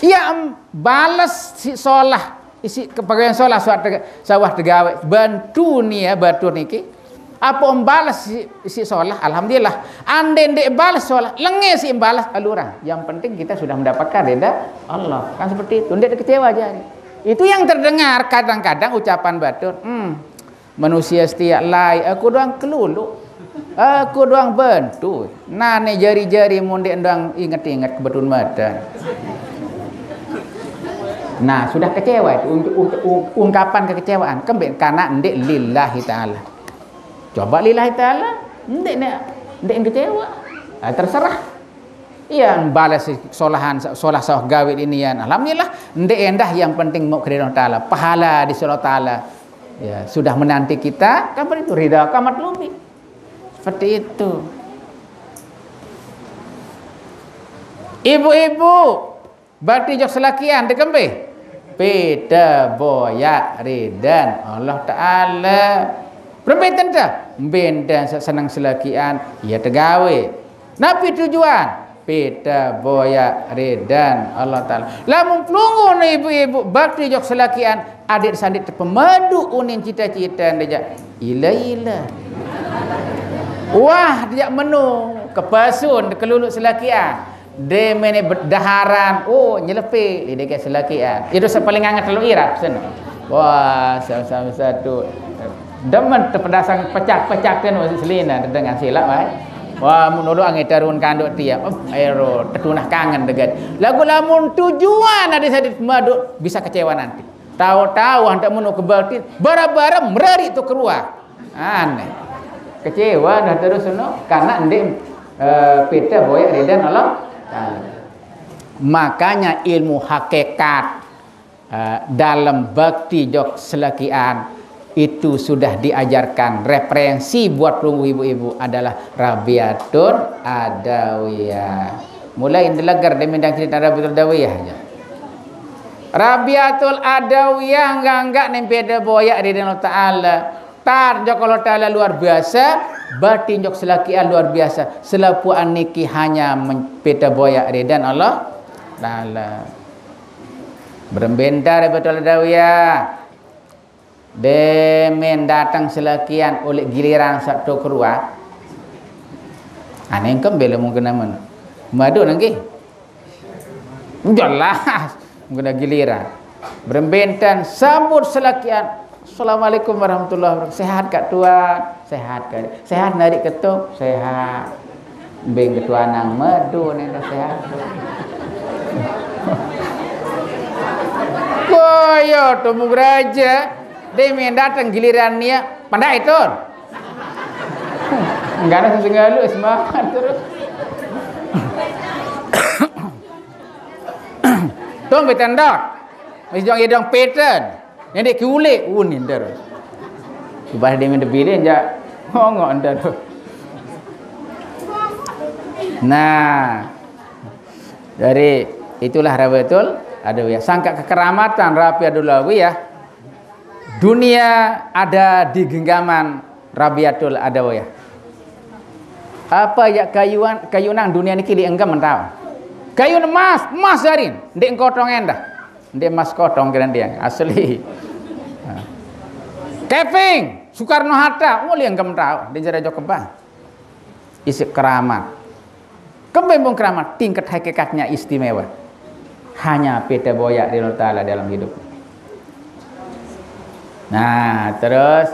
Ya em, balas si solah isi kepegawaian solah sawah tega- sawah tegawe bantu nia batur niki. Apa om balas si, si solah, alhamdulillah. Ande nde balas solah, lenge si balas alurang. Yang penting kita sudah mendapatkan rida Allah. Kan seperti itu, nde kecewa aja. Itu yang terdengar kadang-kadang ucapan batur. Hmm, manusia setia lai, aku doang kelulu. Aku doang bantu. Nah, ne jari-jari mun dek doang inget-inget kebetun mata. Nah, sudah kecewa itu untuk, untuk ung- ungkapan kekecewaan. Kembe karena nde lillahi ta'ala. Coba lillahi ta'ala, nde ne nde kecewa. Ah, terserah. Iya, balas solahan solah sawah gawe ini ya. Alhamdulillah, nde endah yang penting mau kerja ta'ala, pahala di Allah ta'ala. Ya, sudah menanti kita, kan itu rida kamat lubi. Seperti itu. Ibu-ibu, berarti jok selakian dikembe. Peta boyak ridan Allah Ta'ala. Berembe tenta? Benda senang selakian, ia tegawe. Napi tujuan? Peta boya ridan Allah Ta'ala. Lamun pelungguh ibu-ibu bakti jok selakian, adik sandik tepemadu unin cita-cita jaq. Ila-ila. Wah, jaq menu kepasun kelulu selakian. De mene daharan, oh, nyelepe, ide ke selakian. Itu sepaling anget telu irap seno. Wah, sama-sama satu. Demen tepedasang pecak-pecak kan masuk selina dengan silap, ai. Wah, mun ulu ange tarun kanduk tiap. Em, ero, tetunah kangen degat. Lagu lamun tujuan ada sadit maduk bisa kecewa nanti. Tahu-tahu hendak menu kebakti, bara-bara merari tu keluar. Aneh. Kecewa dah terus no karena ndeq eh, peta boyaq ridan Allah Ta'ala. Makanya ilmu hakikat eh, dalam bakti jok selakian itu sudah diajarkan. Referensi buat pelungguh ibu-ibu adalah Rabiatul Adawiyah. Mulai ndeleger de mindang cerita Rabiatul Adawiyah aja. Rabiatul Adawiyah nganggak nempeda boyaq ridan Allah Ta'ala. Tar jok Allah Ta'ala luar biasa, batin jok selakian luar biasa. Selapuqan niki hanya men-, peta boyaq ridan Allah Ta'ala. Berembentar betul Adawiyah. Demen dateng selakian oleh giliran satu keruak. Aneh kembele mungkin namen. Madu nangki. Jelas. Mungkin giliran. Berembentan sambut selakian. Assalamualaikum warahmatullahi wabarakatuh. Sehat Kak Tuan? Sehat Kak. Sehat narik ketuk? Sehat. Beng ketua nang medu nih dah sehat. Koyo tumu geraja. Dia main datang giliran nia. Pandai Tun. Enggak ada sesengalu semangat terus. Tun betendot. Masih jong idong peten. Yang dia kiulik unin terus. Subah dia minta bilin jak. Ngongok terus. Nah, dari itulah Rabiatul Adawiyah. Sangka kekeramatan Rabiatul Adawiyah. Dunia ada di genggaman Rabiatul Adawiyah. Apa ya kayuan, kayunang dunia niki lienggem mentau. Kayun emas, emas jarin, ndeq engkotong endah. Ndeq emas kotong kira dia, asli. Keping, Soekarno Hatta, oh lienggem mentau, ndeq jera jok kebang. Isi keramat. Kembe mung keramat, tingkat hakikatnya istimewa. Hanya peta boyaq ridho Ta'ala dalam hidup. Nah, terus,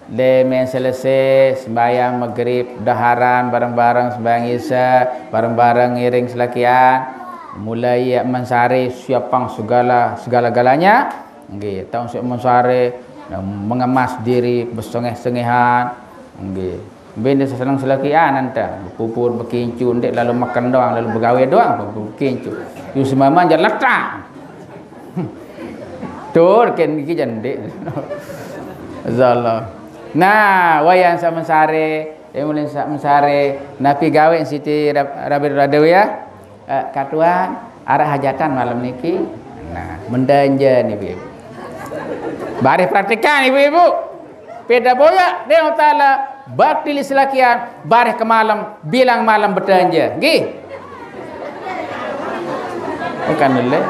demen selesai sembahyang magrib, daharan bareng-bareng sembahyang isya, bareng-bareng ngiring selakian. Mulai ya mensare siapang segala, segala-galanya. Nggih, taun siq mensare, mengemas diri, besengeh-sengehan. Nggih. Mbe ndeq seneng selakian ente, bepupur, bekincu, ndeq lalu meken doang, lalu begawe doang, bepupur, bekincu. Yu semamang jaq letak. Tur ken iki jaq ndeq. Insyaallah. Nah, wayan saq mensare, eh, mulai saq mensare, napi gawe Siti Rab-, Rabi Rado ya? Eh, Kak Tuan, araq hajatan malam niki. Nah, mendanja nih, Ibu-ibu. Bareh praktikan, Ibu-ibu. Peda boyaq, Dewa Ta'ala, bakti li selakian, bareh ke malam, bilang malam bedanja. Nggih. Bukan lele.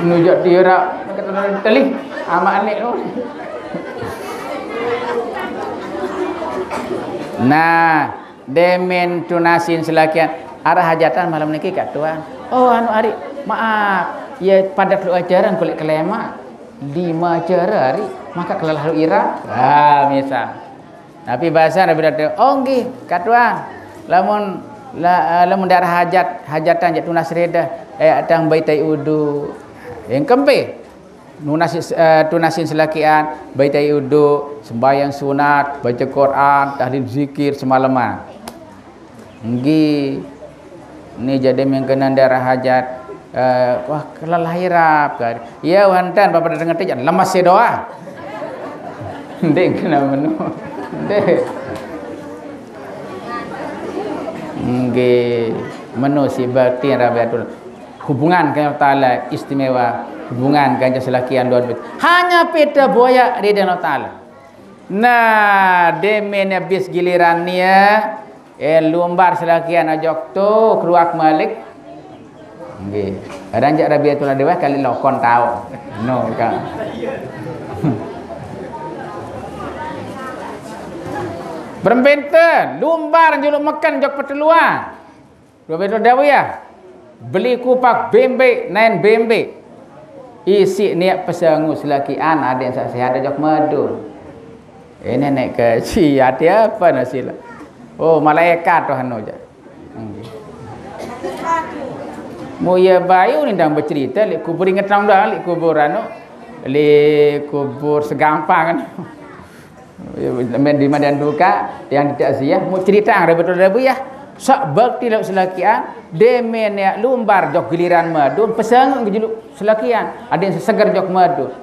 Nujak tirak, telih, amak anik tu. Nah, demen tunasin selakian. Araq hajatan malam niki, Kak Tuan. Oh, anu ari, maaf. Ya padat lu ajaran kulit kelema. Lima acara ari, maka kelelah lu ira. Ah, misal. Tapi bahasa Nabi Daud, oh nggih, Kak Tuan. Lamun la, lamun darah hajat, hajatan jaq tunas reda, eh tang baitai udu. Yang kempe, Nunasin, eh, tunasin selakian, baitai udu, sembahyang sunat, baca Quran, tahlil zikir semaleman. Nggih. Ni jaq demen kenen darah hajat. Eh, wah, kelelah irap kan. Iya, wantan, bapak dateng ngetik, lemes sih doa. Ndeq kena menu. Ndeq. Nggih. Menu si bakti Rabiatul. Hubungan kance Ta'ala istimewa, hubungan kance selakian luar biasa. Hanya peta boyaq ridho Ta'ala. Nah, demen abis giliran nia, Eh, lumbar selakian ajak tu keruak malik. Nggih. Kadang jak Rabiatul Adawiyah kali lokon tau. No, kan. Berempente, lumbar juluk meken jok peteluan. Rabiatul Adawiyah. Beli kupak bembek, nain bembek. Isi niat pesangu selakian, ada yang saksi ada jok madu. Ini nek ke si hati apa nasi lah. Oh, malaikat tu anu je. Mu ya bayu ni dah bercerita, lek kubur ingat orang dah, lek kubur anu, lek kubur segampang kan. Main di Madan Duka, yang tidak sih ya, mau cerita yang betul ya. Sak bakti lauk selakian, demen ya lumbar jok giliran madun, peseng ke juluk selakian, ada yang seseger jok madun.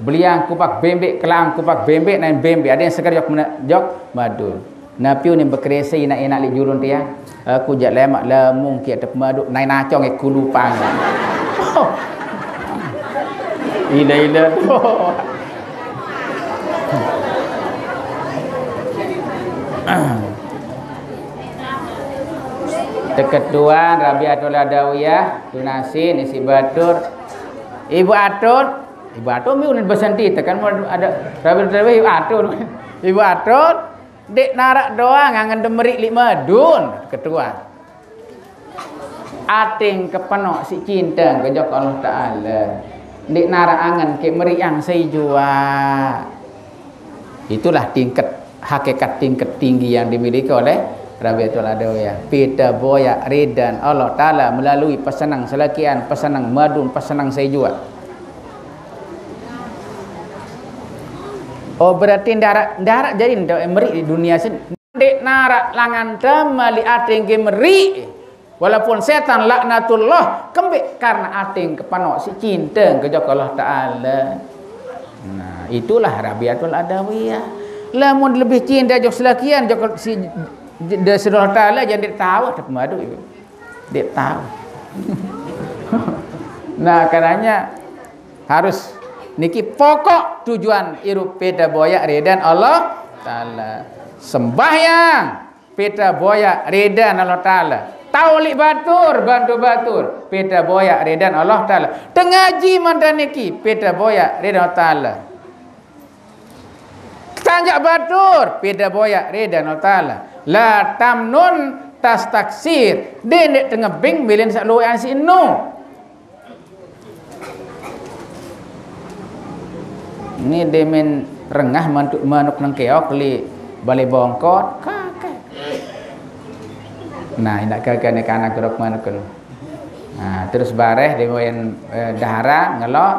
Beliang kupak bembek, kelang kupak bembek, nain bembek, ada yang seger jok mena-, jok madun. Napiu ni bekerese inak-inak li julun tiang. Aku jak lemak lemung ki atep maduk, nain acong e kulupang. Ila-ila. Teketuan Rabiatul Adawiyah, tunasin isi batur. Ibu Atur, Ibu Atur mi unin besanti tekan ada Rabiatul Adawiyah Ibu Atur. Ibu Atur, dek narak doang angen demerik li madun, ketua. Ating kepenok si cinta ke jok Allah Ta'ala. Dek narak angen ke meriang sai jua. Itulah tingkat, hakikat tingkat tinggi yang dimiliki oleh Rabiatul Adawiyah. Pita boyak ridan Allah Ta'ala melalui pesenang selakian, pesenang madun, pesenang sai jua. Oh, berarti ndarak, ndarak jadi ndak meri di dunia sen. Dek narak langan temali ating ke meri. Walaupun setan laknatullah, kembik karena ating kepenok si cinta ke jok Allah Ta'ala. Nah, itulah Rabiatul Adawiyah. Lamun lebih cinta jok selakian, jok si, de Allah Ta'ala, jangan dek tahu, tak madu itu. Dek tahu. Nah, karenanya harus niki pokok tujuan irup peda boyak ridan Allah Ta'ala. Sembahyang, peda boyak ridan Allah Ta'ala. Taulik batur, bantu batur, peda boyak ridan Allah Ta'ala. Tengaji mantan niki, peda boyak ridan Allah Ta'ala. Tanjak batur, peda boyak ridan Allah Ta'ala. La tamnun tastaksir, dendek tengebing milin sak luwean si enu. Ini demen rengah mantuk manuk nengkeok li balai bongkot, kakek. Nah, indak kakek ni kanak gerok manuk kan. Nah, terus bareh demen eh, dahara ngelok.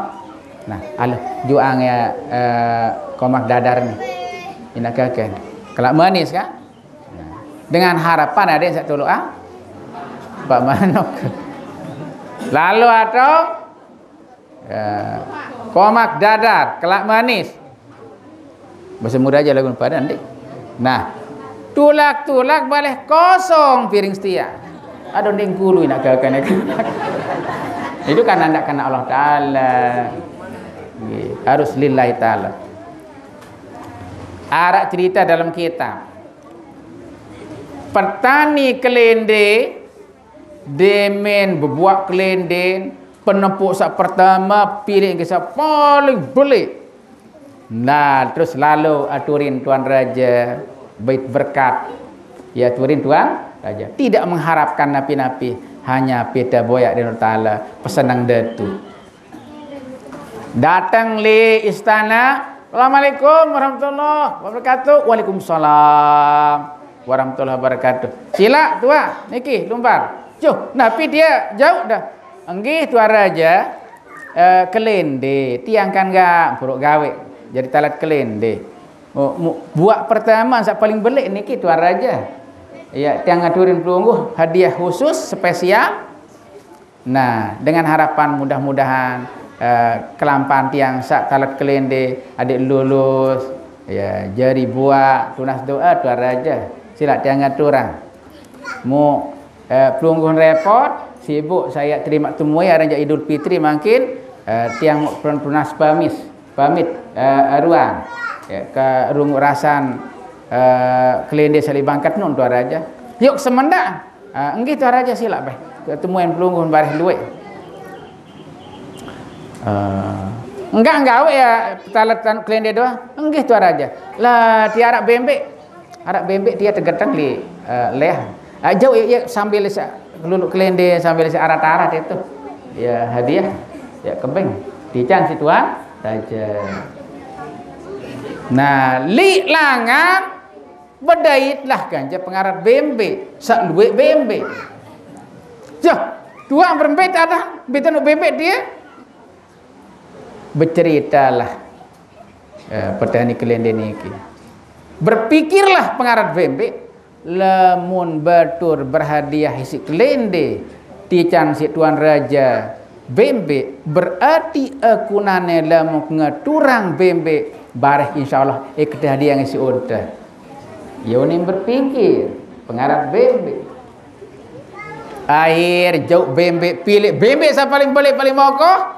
Nah, aluh juang ya eh, komak dadar ni. Indak kakek. Kelak manis kan? Nah, dengan harapan ada yang sak tolok ah? Pak Manok. Lalu atau eh, komak dadar, kelak manis. Bahasa muda aja lagu pada nanti. Nah, tulak-tulak baleh kosong piring setia. Ada ning kulu nak ke kanak. Itu kan anak kanak Allah Ta'ala. Nggih, harus lillahi ta'ala. Arak cerita dalam kitab. Petani kelende demen bebuak kelenden, penepuk sak pertama, piring ke sak paling belik. Nah, terus lalu aturin Tuan Raja bait berkat. Ya aturin Tuan Raja. Tidak mengharapkan napi-napi, hanya pita boyak di Ta'ala, pesenang datu. Datang li istana. Assalamualaikum warahmatullahi wabarakatuh. Waalaikumsalam warahmatullahi wabarakatuh. Sila tua niki lumbar. Cuh, napi dia jauh dah. Enggih Tuan Raja, eh, kelende tiang kan gak puruk gawe. Jadi talat kelende. Oh, buat pertama sak paling belik niki Tuan Raja. Ya, tiang ngaturin pelungguh hadiah khusus spesial. Nah, dengan harapan mudah-mudahan eh, kelampan tiang sak talat kelende adik lulus, ya, jari buah, tunas doa Tuan Raja. Sila tiang ngaturang. Mu eh, pelungguh repot, sibuk saya terima temui aranja Idul Fitri mungkin eh, tiang mau tunas pamis, pamit eh, aruan ya, ke rungu rasan eh, kelende salibangkat nun Tuan Raja. Yok semendak. Ah, enggih Tuan Raja, silak beh. Ketemuan pelungguh bareh luek. Ah, enggak, enggak awak ya petaletan kelende doang. Enggih Tuan Raja. Lah, ti arak bembek. Arak bembek ti tegetang li, eh, leh. Ah, jauh ya, ya sambil sa-, kelulu kelende sambil sa arat-arat itu. Ya hadiah. Ya kebeng. Tican si Tuan Raja. Nah, li langan bedaitlah ganja pengarat bembek, sak luek bembek. Jah, tuan berembek tak ada, betan bembek dia. Berceritalah, eh, petani kelende niki. Berpikirlah pengarat bembek, lamun batur berhadiah isi kelende, tican si Tuan Raja bembek, berarti akunane lamun ngaturang bembek, bareh insyaallah iketeh hadiah ngisi unta. Yoning berpikir, pengarat bembek. Akhir jauh bembek pilih, bembek sa paling boleh paling mokoh.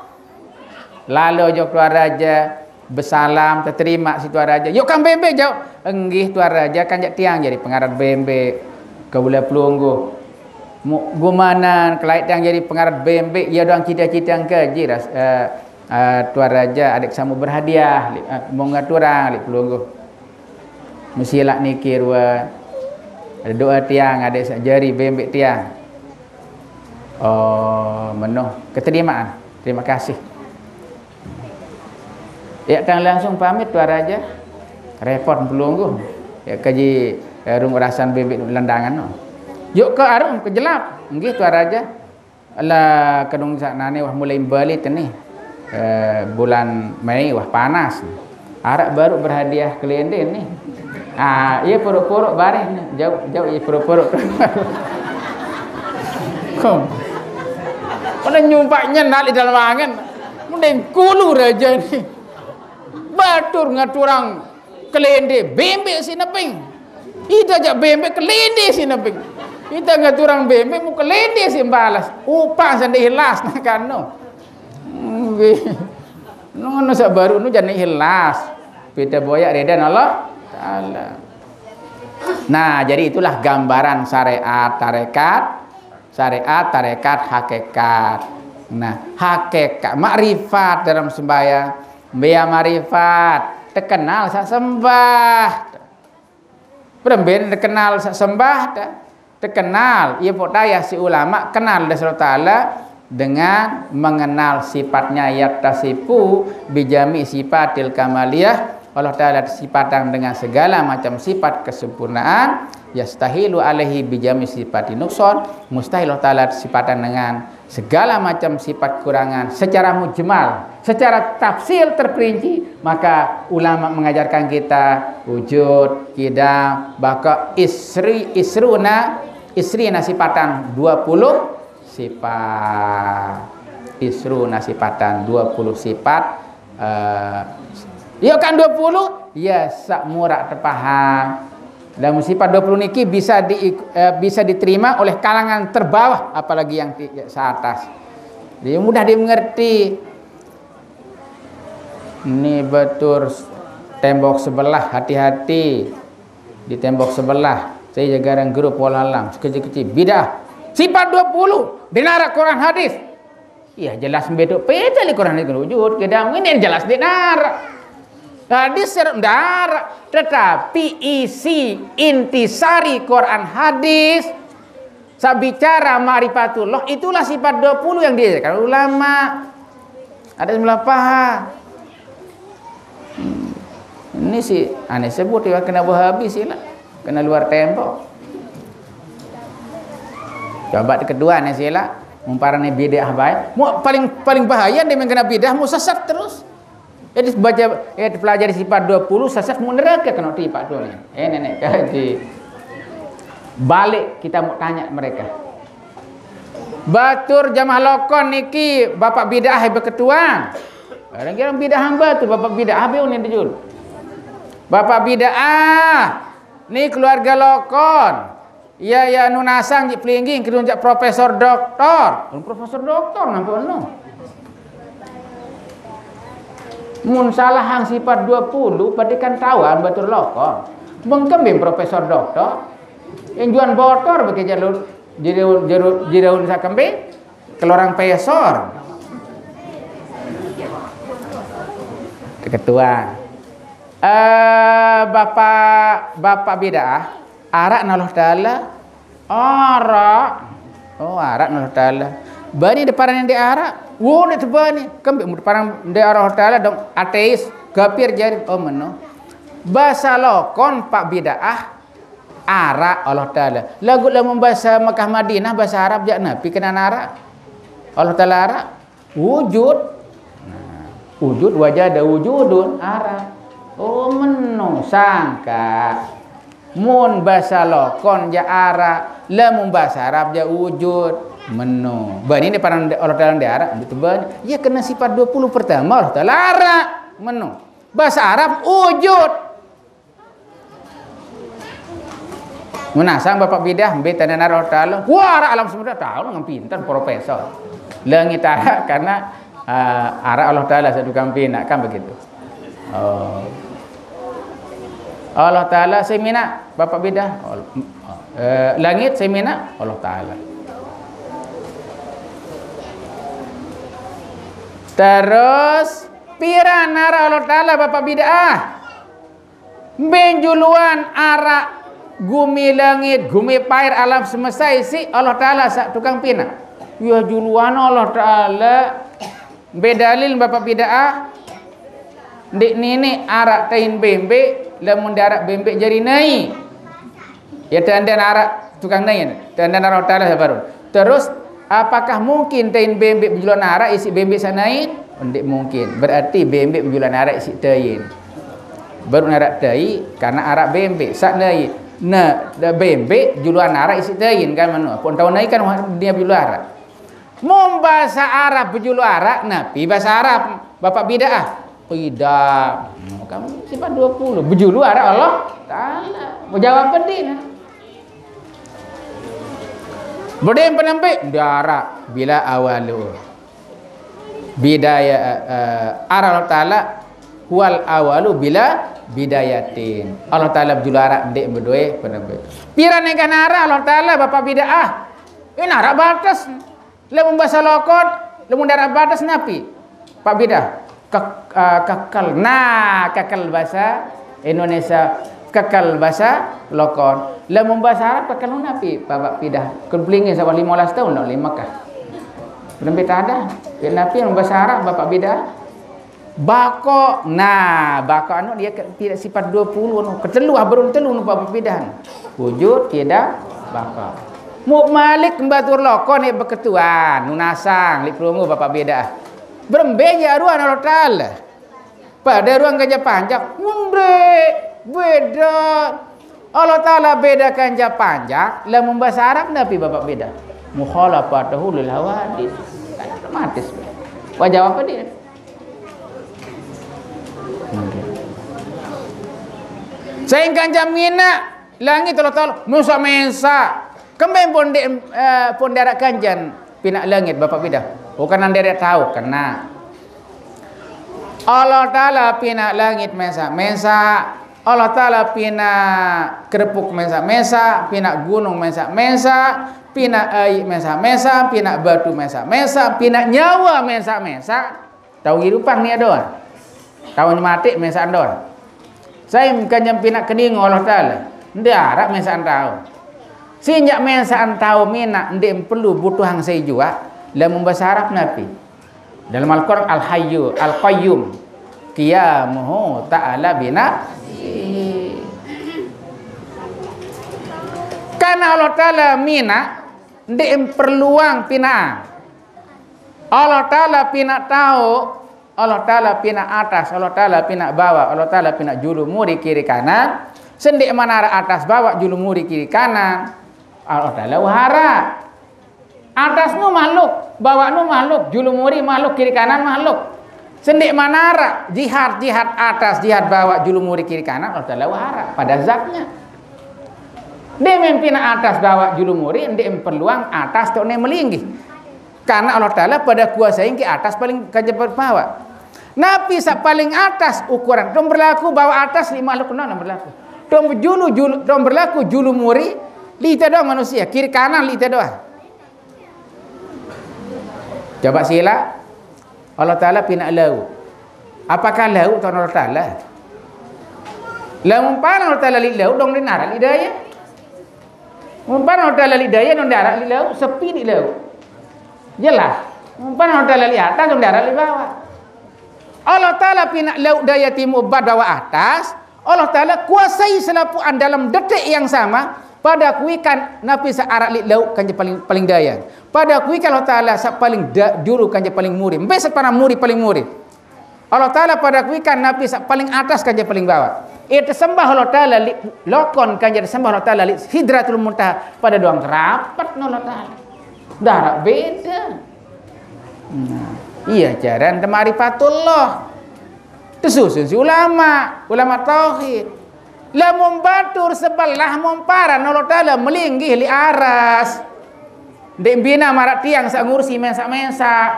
Lalu jok Tuan Raja, besalam, terterima si Tuan Raja. Yok kan bembek jauh. Enggih Tuan Raja, kan jak tiang jadi pengarat bembek. Ke bula pelungguh. Mu-, gumanan, kelait tiang jadi pengarat bembek, ya doang cita-cita ke ji ras, eh, eh, Tuan Raja, adik samu berhadiah, li-, eh, mau ngaturang, li pelungguh. Musilak niki rua. Ada doa tiang, ada sak jari bembek tiang. Oh, menuh keterimaan. Terima kasih. Ya, tang langsung pamit Tuan Raja. Repot pelungguh. Ya, kaji, eh, rung rasan bembek lendangan no. Yuk ke arum, ke jelap. Enggih Tuan Raja. Alah, kedung sak nane wah mulai balik ni. Eh, bulan Mei wah panas. Arak baru berhadiah kelende ni. Ah, iya puruk-puruk bareh ni. Jauh, jauh iya puruk-puruk. Kom. Mana nyumpak nyenal di dalam angen. Mending kulu raja ni. Batur ngaturang kelende bembek si neping. Ita jak bembek kelende si neping. Ita ngaturang bembek mu kelende si balas. Upah sende ikhlas nak kano. Nggih. Ngono sak baru nu jane ikhlas. Beda boyak redan Allah Taala. Nah, jadi itulah gambaran syariat tarekat, syariat tarekat hakikat. Nah, hakikat makrifat dalam sembahyang, biar makrifat, terkenal sak sembah. Beremben terkenal sak sembah dah. Terkenal, ia pok dayah si ulama kenal dah Allah Taala dengan mengenal sifatnya, yattasifu bijami sifatil kamaliyah. Allah Taala sifatan dengan segala macam sifat kesempurnaan, yastahilu alaihi bijami sifati nuqsan, mustahil Allah Taala sifatan dengan segala macam sifat kurangan secara mujmal, secara tafsil terperinci, maka ulama mengajarkan kita wujud, qidam, baqa, isri, isruna, isrina sifatan, dua puluh sifat. Isruna sifatan, dua puluh sifat. Eh, ya kan dua puluh? Ya, sak murak tepaham. Dan sifat dua puluh niki bisa di, eh, bisa diterima oleh kalangan terbawah, apalagi yang ti-, seatas. Jadi mudah dimengerti. Ini betul tembok sebelah, hati-hati di tembok sebelah. Saya jaga orang grup walalam, sekecil-kecil. Bidah. Sifat dua puluh, dengar Quran hadis. Iya, jelas betul. Peta li Quran hadis wujud, kita ini jelas dengar. Hadis ser-, dengar. Tetapi isi intisari Quran hadis, sabicara ma'rifatullah, itulah sifat dua puluh yang diajarkan ulama. Ada sebelah paha. Hmm. Ini si aneh sebut ya kena Wahabi sila. Kena luar tembok. Coba kedua nih sila. Umparane bid'ah bae. Mu paling, paling bahaya dia kena bid'ah, mu sesat terus. Jadi baca, eh, pelajari sifat dua puluh, sesat mu neraka kena tipak tu ni. Eh, nenek kaji. Balik kita mau tanya mereka. Batur jamaah lokon niki bapak bid'ah berketua. Orang kira bid'ah hamba tu, bapak bid'ah be unin dijul. Bapak bid'ah ni keluarga lokon. Ya, ya, nu nasang ji pelingging, kidung jak profesor doktor. Profesor doktor nampak nu. Mun salah hang sifat dua puluh, berarti kan tawan batur lokon. Mengkembing profesor doktor. Yang jual motor bagi jalur jiraun, jiraun, jiraun sakembe, kelorang pesor. Ketua. Eh, Bapak, Bapak Bid'ah, arak na Allah Ta'ala. Arak. Oh, arak na Allah Ta'ala. Bani deparan yang di arak. Wo, ni tebani. Kembe deparan di arak Allah Ta'ala dong ateis, kafir jari. Oh, meno. Basa lokon Pak Bid'ah, arak Allah Ta'ala. Lagu lamun basa Mekah Madinah, basa Arab jak napi kena arak. Allah Ta'ala arak. Wujud. Nah, wujud, wajada, wujudun, arak. Oh, meno sangka. Mun basa lokon ja arak, lamun basa Arab ja wujud. Meno. Bani deparan Allah Ta'ala di arak, betul bani. Ya, kena sifat dua puluh pertama Allah Ta'ala arak. Meno. Basa Arab wujud. Menasang Bapak Bid'ah, mbe tanda arak Allah Ta'ala. Wah, arak alam semesta tahu dengan pintar profesor. Langit arak karena, ah, arak Allah Ta'ala satu kampina, kan begitu. Oh. Allah Ta'ala semina, Bapak Bid'ah. Oh, eh, langit semina, Allah Ta'ala. Terus, pira arak Allah Ta'ala, Bapak Bid'ah? Mbe juluan arak gumi langit, gumi pair, alam semesta isi Allah Ta'ala sak tukang pina. Ya, juluan Allah Ta'ala. Mbe dalil Bapak Bid'ah? Ndik nini arak tain bembe, lamun darak bembe jari nai. Ya, tanda arak tukang nai, tanda arak Allah Ta'ala sabarun. Terus, apakah mungkin tain bembe bejuluan arak isi bembe sak nai? Ndik mungkin. Berarti bembe bejuluan arak isi tain. Baru narak tai, karena arak bembe sak nai. Nah, da bembe juluan arak isi tain kan mano. Pun tahu nai kan dia bejulu arak. Mun basa Arab bejulu arak, napi basa Arab? Bapak Bid'ah. Tidak. Kamu sifat dua puluh. Bejulu arak Allah Ta'ala. Mau jawab pedih nah. Bede penempe darak bila awalu. Bidaya, eh, arak Allah Ta'ala huwal awalu bila bidayatin. Allah Ta'ala bejulu arak ndik bedoe penempe. Pira nengkah arak Allah Ta'ala, Bapak Bid'ah? Ini arak batas. Lamun basa lokon, lamun darak batas napi? Pak Bid'ah. Kek-, eh, kekal. Nah, kekal basa Indonesia, kekal basa lokon. Lamun basa Arab kekal napi, Bapak Bid'ah? Kun pelinggih sawah lima belas tahun dong lima kah. Belum kita ada. Ya, napi lamun basa Arab, Bapak Bid'ah? Bako. Nah, bako anu dia ke, tidak sifat dua puluh anu. Ketelu, ah, baru telu anu Bapak Bid'ah. Wujud, kidam, bako. Muk malik batur lokon ya beketuan, nunasang, li pelunggu Bapak Bid'ah. Berembe ja aruan Allah Ta'ala. Pada ruang gajah panjang, munde, beda. Allah Ta'ala beda gajah panjang, lamun basa Arab napi Bapak Bid'ah? Mukhalafatuhu lil hawadits. Kan otomatis. Wah, jawab apa dia? Sehingga jamina langit Allah Ta'ala, nusa mensa. Kembali pun di, eh, pun darak kanjan pina langit Bapak Bid'ah. Bukan nang darak tahu kena. Allah Ta'ala pina langit mensa-mensa. Allah Ta'ala pina kerepuk mensa-mensa, pina gunung mensa-mensa, pina ai mensa-mensa, pina batu mensa-mensa, pina nyawa mensa-mensa. Tahu hirupang ni adoan. Tahu mati mensa andoan. Saya kanjam pina keningo Allah Ta'ala. Ndak arak mensa antau. Sinjak mensa antau mina ndik perlu butuh hang saya jua. Lamun basa Arab napi? Dalam Al-Quran, Al-Hayyu, Al-Qayyum. Qiyamuhu ta'ala bina. Karena Allah Ta'ala mina, ndik perluang pina. Allah Ta'ala pina tahu, Allah Ta'ala pina atas, Allah Ta'ala pina bawah, Allah Ta'ala pina julu muri kiri kanan. Sendik manara atas bawah julu muri kiri kanan, Allah Ta'ala wahara. Atas nu makhluk, bawah nu makhluk, julu muri makhluk, kiri kanan makhluk. Sendik manara jihad, jihad atas, jihad bawah, julu muri kiri kanan, Allah Ta'ala wahara pada zatnya. Dia mempina atas bawah julu muri, ndik peluang atas tu ne melinggih. Karena Allah Ta'ala pada kuasa yang ke atas paling kaja bawah. Napi sak paling atas ukuran. Dong berlaku bawah atas lima makhluk non berlaku. Dong julu, julu, dong berlaku julu muri, Lite doang manusia, kiri kanan lite doang. Coba sila, Allah Ta'ala pinaq lauq. Apakah lauq tao Allah Ta'ala? Lamun umpame Allah Ta'ala leq lauq, dong ndeq araq leq daye. Umpame Allah Ta'ala leq daye, dong ndeq araq leq lauq, sepi leq lauq. Jelas. Umpame Allah Ta'ala leq atas, dong ndeq araq leq bawaq. Allah Ta'ala pinaq lauq daye timuq bat bawaq atas, Allah Ta'ala kuasai selapuqan dalam detik yang sama, pade kuikan napi saq araq leq lauq kance paling, paling daye. Pade kuikan Allah Ta'ala saq paling da-, julu kance paling muri. Mbe saq paling muri, paling muri? Allah Ta'ala pade kuikan napi saq paling atas kance paling bawaq. Ie tesembah Allah Ta'ala leq lokon kance tesembah Allah Ta'ala leq Sidratul Muntaha. Pade doang kerapet no Allah Ta'ala. Ndaraq bede. Nah, ie jaran te ma'rifatullah. Tesusun siq ulama, ulama tauhid. Lamun batur sebelah mumparan Allah Ta'ala melinggih leq aras. Ndeq mbina maraq tiang saq ngursi mesaq-mesaq.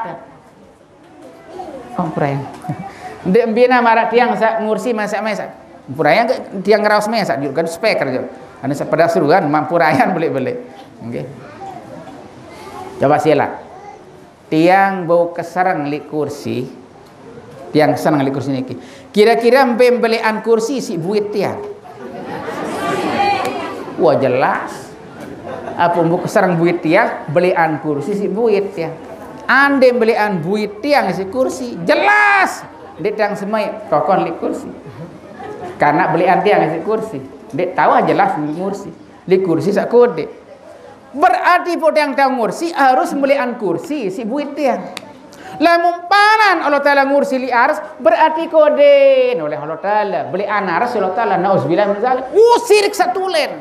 Oh, prank. Ndeq mbina maraq tiang saq ngursi mesaq-mesaq. Purayan ke tiang ngeraos mesaq, juk kan speaker juk. Anu sepeda seruan, maq purayan beleq-beleq. Nggih. Coba silaq. Tiang bau kesereng leq kursi. Tiang seneng leq kursi niki. Kira-kira mbe beleqan kursi siq buit tiang? Wah, jelas. Ape mbe kesereng buit tiang, beleqan kursi siq buit tiang. Andeq beleqan buit tiang siq kursi, jelas. Ndeq tiang semaiq tokon leq kursi. Karena beleqan tiang siq kursi. Ndeq tao jelas leq kursi. Leq kursi saq kodeq. Berarti pok tiang tao ngursi harus beleqan kursi siq buit tiang. Lamun paran Allah Ta'ala ngursi leq aras, berarti kodeq noleh Allah Ta'ala. Beleqan aras Allah Ta'ala. Nauzubillah min zalik. Uh, sirik saq tulen.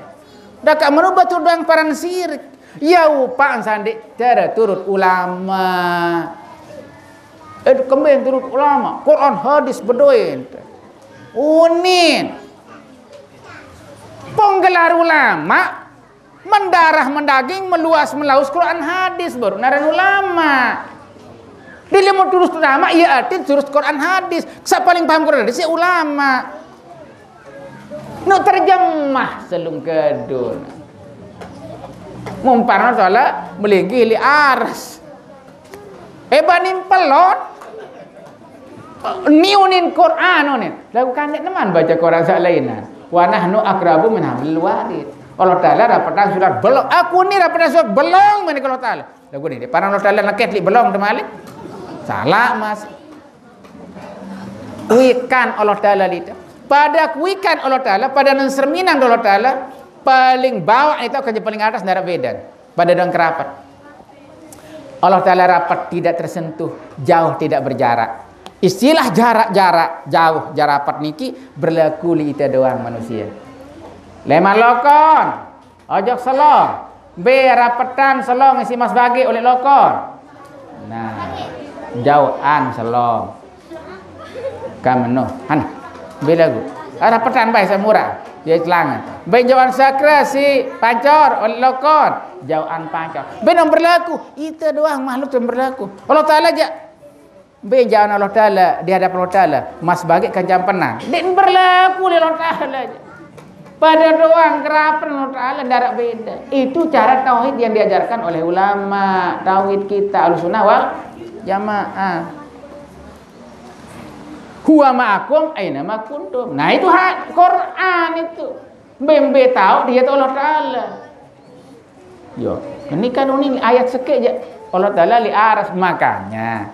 Dakaq meno batur doang paran sirik. Ie upaq sandeq care turut ulama. Eh, kembeq turut ulama? Quran hadis bedoe. Unin. Penggelar ulama, mendarah mendaging, meluas melaus Quran hadis, baruq naran ulama. Di lemo turus ulama, ie artin turus Quran hadis. Saq paling paham Quran hadis, ie ulama. Nuq terjemah selung kedun. Mumparno solat melinggih leq aras. Eh, bani pelon. Ni unin Quran unin. Laguq kan ndeq neman bace Quran saq lainan. Wa nahnu aqrabu min hablil warid. Allah Ta'ala rapetan surat belong. Aku ni rapetan surat belong, mene Allah Ta'ala. Laguq ni, paran Allah Ta'ala neket leq belong temalik. Salaq masih. Kuikan Allah Ta'ala lite. Pade kuikan Allah Ta'ala, pade nenserminang Allah Ta'ala, paling bawaq ite kance paling atas ndaraq bedan. Pade doang kerapet. Allah Ta'ala rapet, tidak tersentuh, jauh tidak berjarak. Istilah jarak-jarak, jauh, jarapet niki berlaku leq ite doang manusie. Leman lokon, ojok selong. Mbe rapetan selong isiq Mas Bageq oleq lokon? Nah, jauqan selong. Kan meno. Han. Mbe laguq? Ah, rapetan bae saq murah. Ie celange. Mbe jauqan sekre siq Pancor oleq lokon? Jauqan Pancor. Mbe ndeq berlaku? Ite doang makhluk saq berlaku. Allah Ta'ala jaq. Mbe jauqan Allah Ta'ala di hadapan Allah Ta'ala? Mas Bageq kancang penang. Ndeq berlaku leq Allah Ta'ala jaq. Pade doang kerapen Allah Ta'ala, ndaraq beda. Itu cara tauhid yang diajarkan oleh ulama tauhid kita Ahlussunnah wal Jamaah. Huwa ma'akum aina ma kuntum. Nah, itu hak Quran itu. Mbe-mbe taoq die Allah Ta'ala. Yo, ini kan unin ayat sekeq jaq. Allah Ta'ala leq aras, makanye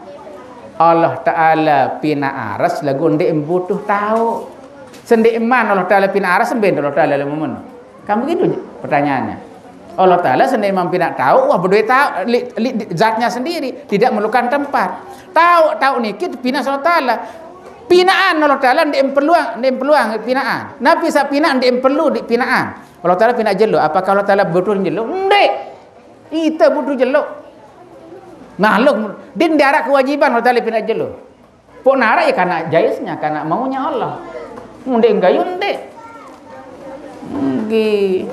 Allah Ta'ala pinaq aras laguq ndeq butuh taoq. Sendeqman Allah Ta'ala pinaq aras, mbe Allah Ta'ala leq meno? Kan begitu pertanyaannya. Allah Ta'ala sendeqman pinaq taoq, wah, bedoe taoq leq, leq zatnya sendiri, tidak memerlukan tempat. Taoq, taoq niki pinaq Allah Ta'ala. Pinaqan Allah Ta'ala ndeq perluang, ndeq perluang pinaqan. Napi saq pinaq ndeq perlu leq pinaqan. Allah Ta'ala pinaq jelo, apakah Allah Ta'ala butuh jelo? Ndeq. Ite butuh jelo. Makhluk, ndeq araq kewajiban Allah Ta'ala pinaq jelo. Pok naraq ya karena jaiznya, karena maunya Allah. Ndeq gayun ndeq. Nggih.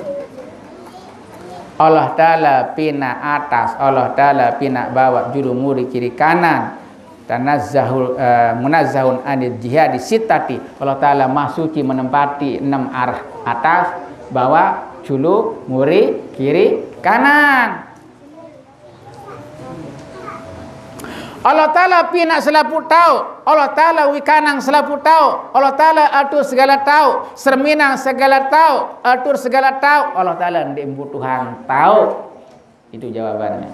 Allah Ta'ala pinaq atas, Allah Ta'ala pinaq bawaq, julu muri kiri kanan. Tanazzahu, eh, munazzahun anil jihati sittati. Allah Ta'ala maha suci menempati enam arah atas, Bawa, culuk, muri, kiri, kanan. Allah Ta'ala pinaq selapuq taoq, Allah Ta'ala wikanang selapuq taoq, Allah Ta'ala atur segala taoq, serminang segala taoq, atur segala taoq, Allah Ta'ala ndeq mbutuhang taoq. Itu jawabannya.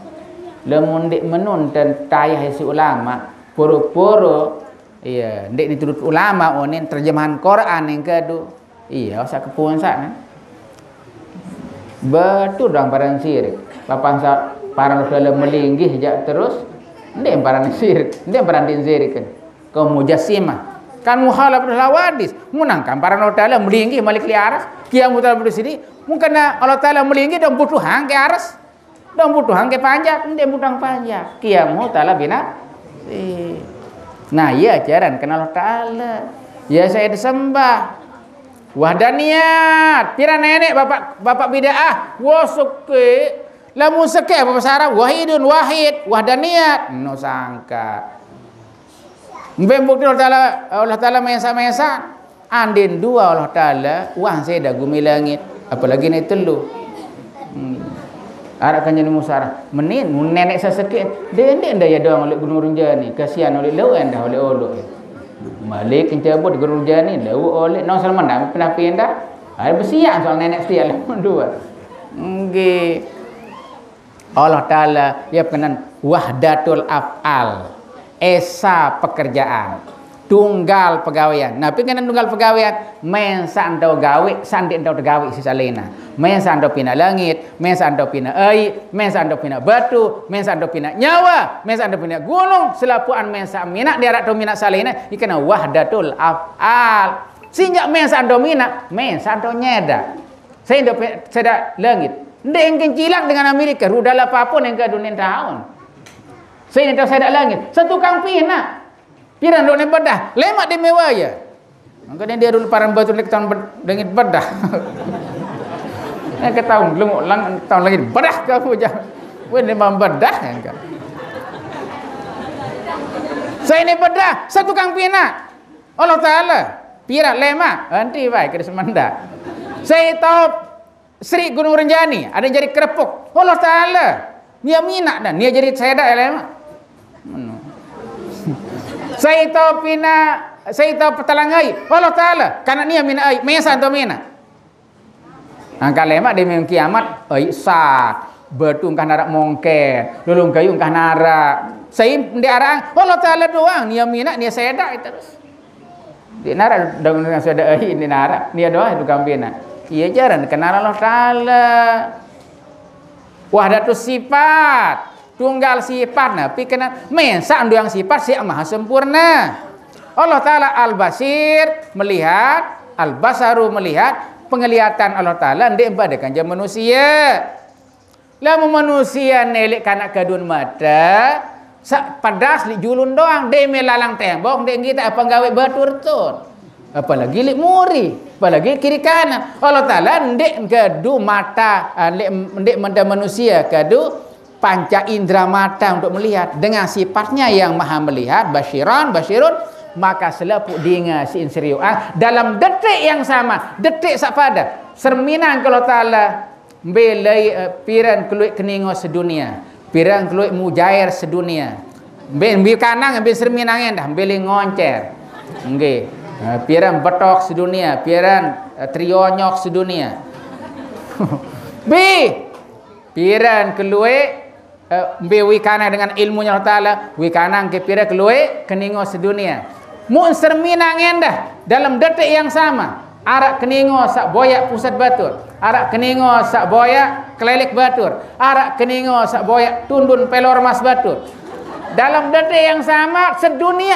Lamun ndeq menun ten tayah isiq ulama, poro-poro, iya, ndeq niturut ulama onin terjemahan Quran yang kedu. Iya, saq kepunsak, kan. Betul dong paran sirik. Lapan sa-, paran dalam melinggih jaq terus, ndeq paran sirik, ndeq paran din sirik, kan. Kaum mujassimah. Kan mukhalafatul hawadis. Munang kan paran Allah Ta'ala melinggih malik li aras. Kiam Allah Ta'ala berdiri sini. Mungkin Allah Ta'ala melinggih dong butuhang ke aras. Dong butuhang ke panjak, ndeq butuhang panjak. Kiam Allah Ta'ala bina. Eh. Nah, iya ajaran kenal Allah Ta'ala. Ya saya disembah. Wahdaniyat. Pira neneq bapak, bapak bid'ah. Wah, sekeq. Lamun sekeq apa bahasa Arab? Wahidun, wahid. Wahdaniyat. No sangka. Mbe bukti Allah Ta'ala, Allah Ta'ala mesaq-mesaq? Andin dua Allah Ta'ala, wah, sede gumi langit. Apalagi ne telu. Hmm. Araq kan jadi musara. Menin, mun neneq sesekeq, ndeq, ndeq endah ya doang oleh Gunung Rinjani. Kasihan oleh lo endah oleh olo. Malik encabut Gunung Rinjani, lo oleh, no, selama ndak pindah-pindah. Ada besian soal neneq setia lamun dua. Nggih. Allah Ta'ala, ya, kenan wahdatul af'al. Esa pekerjaan. Tunggal pegawean. Napi kenan tunggal pegawean? Mesaq ento gaweq, saq ndeq ento tegaweq siq salena. Mesaq ento pinaq langit, mesaq ento pinaq aiq, mesaq ento pinaq batu, mesaq ento pinaq nyawe, mesaq ento pinaq gunung, selapuqan mesaq minaq, ndeq araq to minaq salena, iye kenan wahdatul af'al. Sinjaq mesaq ento minaq, mesaq ento nyedaq. Sai ento pe-, sedaq langit. Ndeq engke cilak dengan Amerika, rudal apapun engke dunin taun. Sai ento sedaq langit, setukang pinaq. Piran ndeq ne bedah, lemaq de mewa ya. Engke ne dia dulu paran batu nek taun bed-, langit bedah. Nek taun belum lang taun langit bedah ke aku jaq. Wen ne membedah engke. Sai ne bedah, setukang pinaq. Allah Ta'ala, piran lemaq, enti wae kede semendaq. Sai taoq Sri Gunung Rinjani, ada jari kerepuk. Allah Ta'ala, nia minaq dan nia jari sedaq ya lemaq. Meno. Sai taoq pinaq, sai taoq petalang aiq. Allah Ta'ala, kanak nia minaq aiq, mesaq ento minaq. Angkaq lemaq di mem kiamat, aiq saq, batu engkah naraq mongken, lolong kayu engkah naraq. Sai ndeq araq, Allah Ta'ala doang, nia minaq, nia sedaq terus. Ndeq naraq dong dengan sedaq aiq, ndeq naraq. Nia doang tukang pinaq. Iye, jaran kenal Allah Ta'ala. Wahdatus sifat, tunggal sifat, napi kenan mesaq doang sifat siq maha sempurne. Allah Ta'ala Al-Basir, melihat, Al-Basaru, melihat, penglihatan Allah Ta'ala ndeq pada kance manusie. Lamun manusie ne leq kanak kedun mate, saq pedas leq julun doang, de me lalang tembok, ndeq gitaq apa gaweq batur tun. Apalagi leq muri, apalagi kiri kanan. Allah Ta'ala ndeq kedu mata, ah, ndeq, ndeq meda manusie kedu panca indera mata untuk melihat. Dengan sifatnya yang maha melihat, basiran, basirun, maka selapuq dinge siq inseriuan dalam detik yang sama, detik saq pade. Serminang ke Allah Ta'ala, mbe lai, eh, piran kelueq keningo sedunie, piran kelueq mujair sedunie. Mbe, mbe kanang, mbe serminang endah, mbe lai ngoncer. Nggih. Eh, piran betok sedunie, piran, eh, trionyok sedunie. Bi, piran kelueq, eh, mbe wikanang dengan ilmunya Allah Ta'ala, wikanang ke piran kelueq keningo sedunie. Mun serminang endah dalam detik yang sama, araq keningo saq boyaq pusat batur, araq keningo saq boyaq kelelek batur, araq keningo saq boyaq tundun pelor mas batur. Dalam detik yang sama, sedunie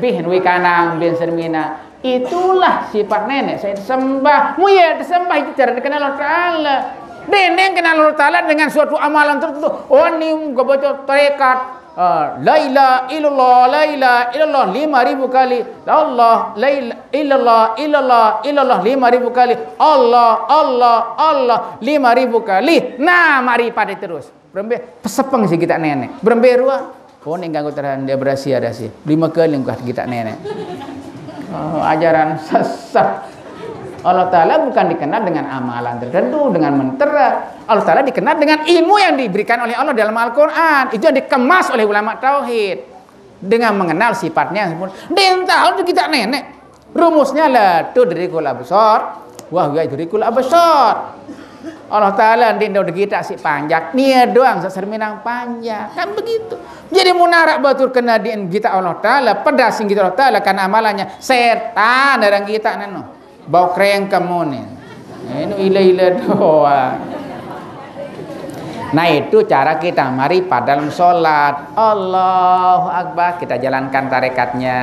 bih wikanang bin serminang. Itulah sifat neneq saq sembah. Muye sembah itu cara dikenal Allah Ta'ala. Dendeng kenal Allah Ta'ala dengan suatu amalan tertentu. Oh, ni muka baca tarekat. Ah, la ilaha illallah, la ilaha illallah lima ribu kali. Allah, la ila-, illallah, illallah, illallah lima ribu kali. Allah, Allah, Allah lima ribu kali. Nah, mari pada terus. Berembe pesepeng siq gitaq neneq. Berembe rue. Oh, nek ganggu terhadap dia berasi ada sih. Lima kali engkah gitaq neneq. Oh, ajaran sesat. Allah Ta'ala bukan dikenal dengan amalan tertentu, dengan mentera. Allah Ta'ala dikenal dengan ilmu yang diberikan oleh Allah dalam Al-Quran. Itu yang dikemas oleh ulama tauhid dengan mengenal sifatnya yang sempurna. Dia tahu tu kita nenek. Rumusnya la tudrikul absar, wa huwa yudrikul absar. Allah Ta'ala ndak tahu kita si panjak, nia doang seserminang panjak. Kan begitu. Jadi munarak batur kena di kita Allah Ta'ala, pedas kita Allah Ta'ala karena amalannya. Setan orang kita neno. Bau kereng kamu nih. Ini ila-ila doang. Nah, itu cara kita mari pada dalam sholat. Allahu Akbar. Kita jalankan tarekatnya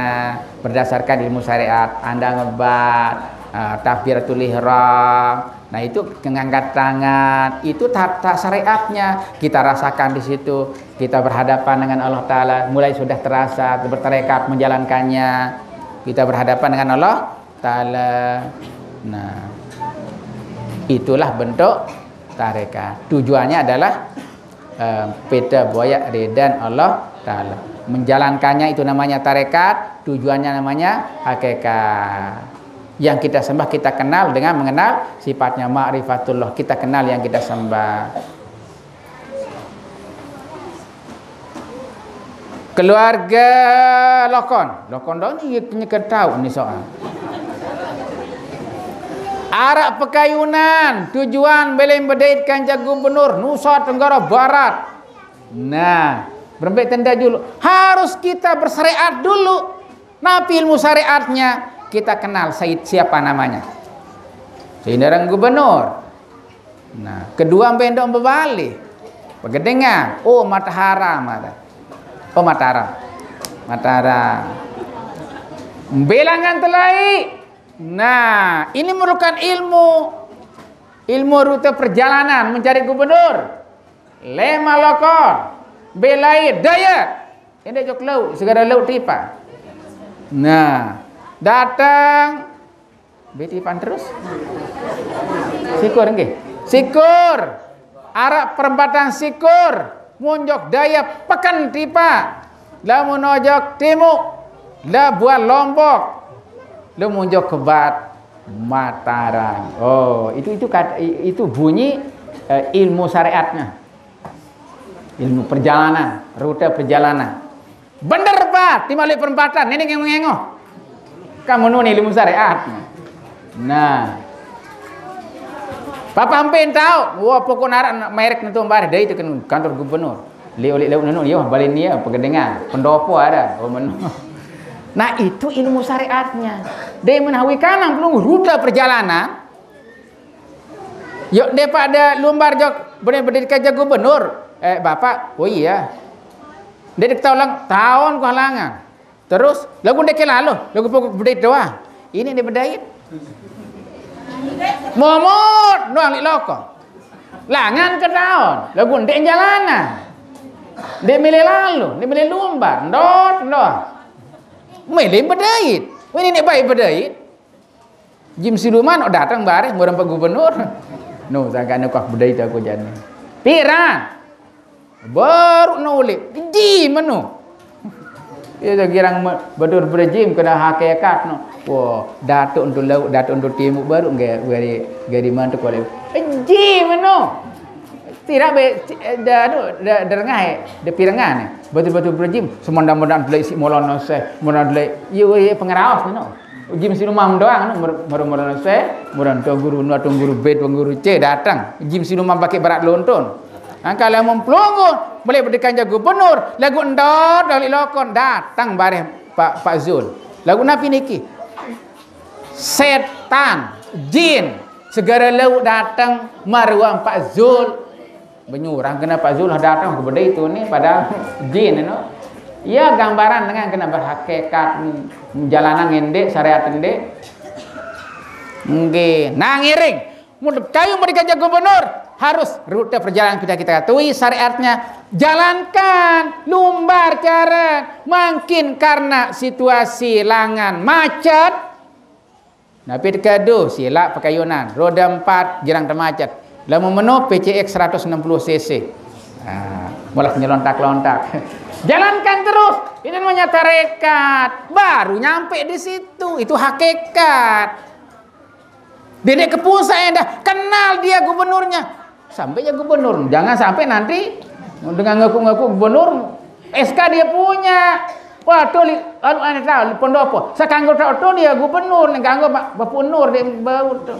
berdasarkan ilmu syariat. Anda ngebat, uh, takbiratul ihram. Nah, itu mengangkat tangan. Itu tahap-tahap syariatnya. Kita rasakan di situ. Kita berhadapan dengan Allah Ta'ala. Mulai sudah terasa, bertarekat menjalankannya. Kita berhadapan dengan Allah Ta'ala. Nah, itulah bentuk tarekat. Tujuannya adalah, eh, peta boyak ridan Allah Ta'ala. Menjalankannya itu namanya tarekat, tujuannya namanya hakikat. Yang kita sembah, kita kenal dengan mengenal sifatnya, ma'rifatullah. Kita kenal yang kita sembah. Keluarga Lokon. Lokon dah ni, nyeker tahu ni soal. Arak Pekayunan, tujuan beleng bedaitkan jago gubernur Nusa Tenggara Barat. Nah, berembek tenda dulu. Harus kita bersyariat dulu. Napi ilmu syariatnya, kita kenal Said siapa namanya. Said orang gubernur. Nah, kedua bendok bebali. Pegedengan. Oh, Matahara, mata. Oh, Mataram. Mataram. Belangan telai. Nah, ini merupakan ilmu, ilmu rute perjalanan mencari gubernur. Lema Lokon. Belai Dayat. Ini jok laut, segara laut tipa. Nah, datang Beti pan terus. Sikur nggih. Sikur. Arak perempatan Sikur. Munjok daya pekan tipa. Lamun ojok timu. La buat Lombok. Lu munjok kebat Mataram. Oh, itu itu kat- itu bunyi, eh, ilmu syariatnya. Ilmu perjalanan, rute perjalanan. Bener, Pak, timbalik perempatan, ini ngengong-ngengong. Kamu nuni ilmu syariat. Nah. Papa Ampin tahu, wah, pokok narak merek nentu bareh, dari itu kan kantor gubernur. Li oleh laut nenun, yo, balin dia, pegedengan, pendopo ada, oh, menu. Nah, itu ilmu syariatnya. Dia menahui kanang, belum rute perjalanan. Yuk, dia pada lumbar jok, bener berdiri kerja gubernur. Eh, Bapak, oh iya. Dia diketahui ulang, tahun ku halangan. Terus, lagu ndek ke lalu, lagu pokok bedait doang. Ini dia bedait. Momot doang li loko. Langan ke tahun, lagu ndek jalanan. Ndek milih lalu, ndek milih lumbar, ndot, ndot. Milih bedait. Ini ndek baik bedait. Jim Siluman datang bareh, murang Pak Gubernur. No, sangka no kok bedait aku jani. Pira? Baru no ulih, keji menu. Ya, dah girang me- betul berjim kena hakikat no. Wah, datuk untuk laut, datuk untuk timur baru nggak gari gari mantuk oleh. Keji menu. Tidak be, eh, dah tu, dah derengah eh, dah pirengah ni. Betul-betul berjim, semondang-mondang beli si molon no se, molon beli, yo, yo, pengeraos no. Jim Siluman doang, anu, mer- murun-murun se, murun Tuan Guru Nuh, Tuan Guru B, Tuan Guru C datang. Jim Siluman pakai berat lontong. Angka lamun pelunggu, boleh berdikanja gubernur, lagu endor dari lokon, datang bareh Pak Pak Zul. Lagu napi niki? Setan, jin, segara laut datang maruang Pak Zul. Benyurang kena Pak Zul datang ke beda itu ni, padahal jin no. Ya, gambaran dengan kena berhakikat, jalanan ngendek, syariat ngendek. Nggih, nah ngiring. Mun kayu mau dikerja gubernur, harus rute perjalanan kita kita katui syariatnya. Jalankan, lumbar cara. Mungkin karena situasi langan macet, Napi tekadu, silak Pekayunan, roda empat, girang temacet. Lamun menu P C X seratus enam puluh C C. Ah, malah nyelontak-lontak. Jalankan terus. Ini namanya tarekat. Baru nyampe di situ. Itu hakikat. Dia ke pusat dah, kenal dia gubernurnya. Sampai ya gubernur. Jangan sampai nanti dengan ngaku-ngaku gubernur, S K dia punya. Wah, tu li, anu, anu tahu, li pendopo. Sekarang tahu tu dia gubernur, ni ganggu Pak Bapak Nur dia bau tu.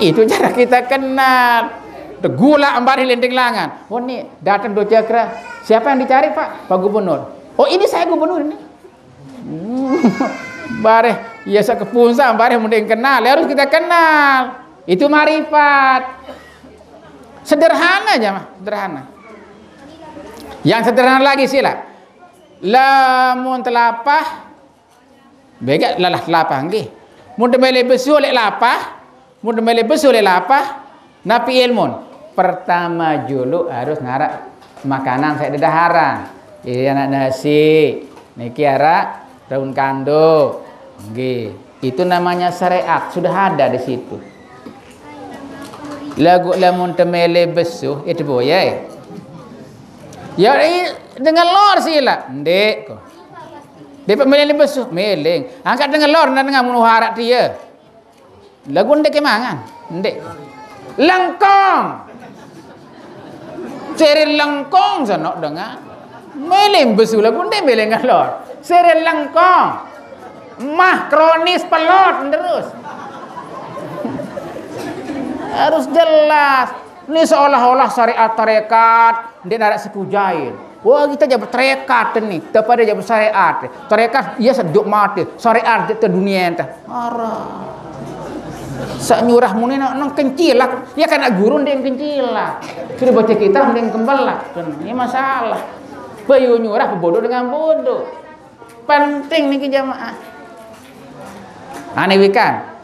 Itu cara kita kenal. Tegulak ambarih linding langan. Oh, ni datang do cakra. Siapa yang dicari, Pak? Pak Gubernur. Oh, ini saya gubernur ini. Hmm. Bareh, ya, sekepunsa, bareh mending kenal. Ya, harus kita kenal. Itu marifat. Sederhana aja mah, sederhana. Yang sederhana lagi sila. Lamun telapah, bega lalah telapah nggih. Mun temele besu oleh lapah, mun temele besu oleh lapah, napi ilmun? Pertama julu harus ngarak makanan saya dedaharan. Ini anak nasi, niki arak daun kando. Nggih, itu namanya syariat, sudah ada di situ. Lagu lamun temele besu, itu boyai. Ya, i, dengan lor sila, ndek ko. Dia meleng besu, meleng. Angkat dengan lor, ndak dengan munu harak dia. Lagu ndek kemangan, ndek. Lengkong. Seri lengkong sanok dengan. Meleng besu lagu ndek meleng ngalor. Seri lengkong. Mah kronis pelot terus. Harus jelas. Ini seolah-olah syariat tarekat, ndek narak sekujain. Wah, kita jadi tarekat ni, tepada jadi syariat. Tarekat, ya sejuk mati. Syariat di dunia entah. Arah. Sak nyurah muni nak nang kencilak, ya kan guru ndek kencilak. Sudah baca kitab ndek kembelak. Kan ini masalah. Bayu nyurah bodoh dengan bodoh. Penting niki jamaah. Aneh wikan.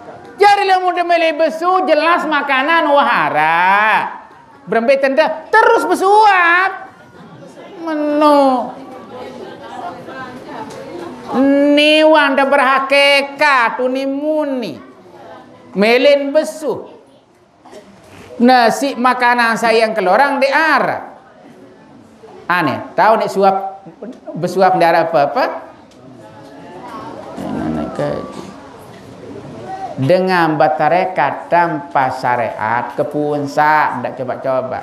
Jari lamun temele besu jelas makanan wahara. Berembe tenda terus besuap. Meno. Ni wanda berhakikat tuni muni. Melin besu. Nasi makanan saya yang kelorang di ar. Aneh, tahu nek suap, besuap ndak ada apa-apa. Dengan bertarekat tanpa syariat, kepunsa, ndak coba-coba.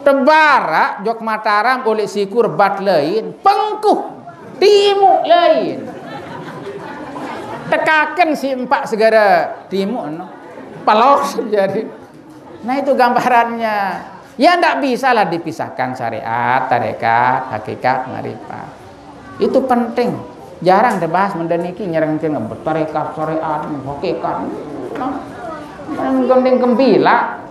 Tebarak, jok Mataram, oleh sikur bat lain, pengkuh, timuk lain. Tekaken si empak segara timuk, no. Palos jadi. Nah, itu gambarannya. Ya, ndak bisalah dipisahkan syariat, tarekat, hakikat, marifat. Itu penting. Jarang dibahas mendeniki nyerengkin tarekat, syariat, hakikat. Nah, mending gembila.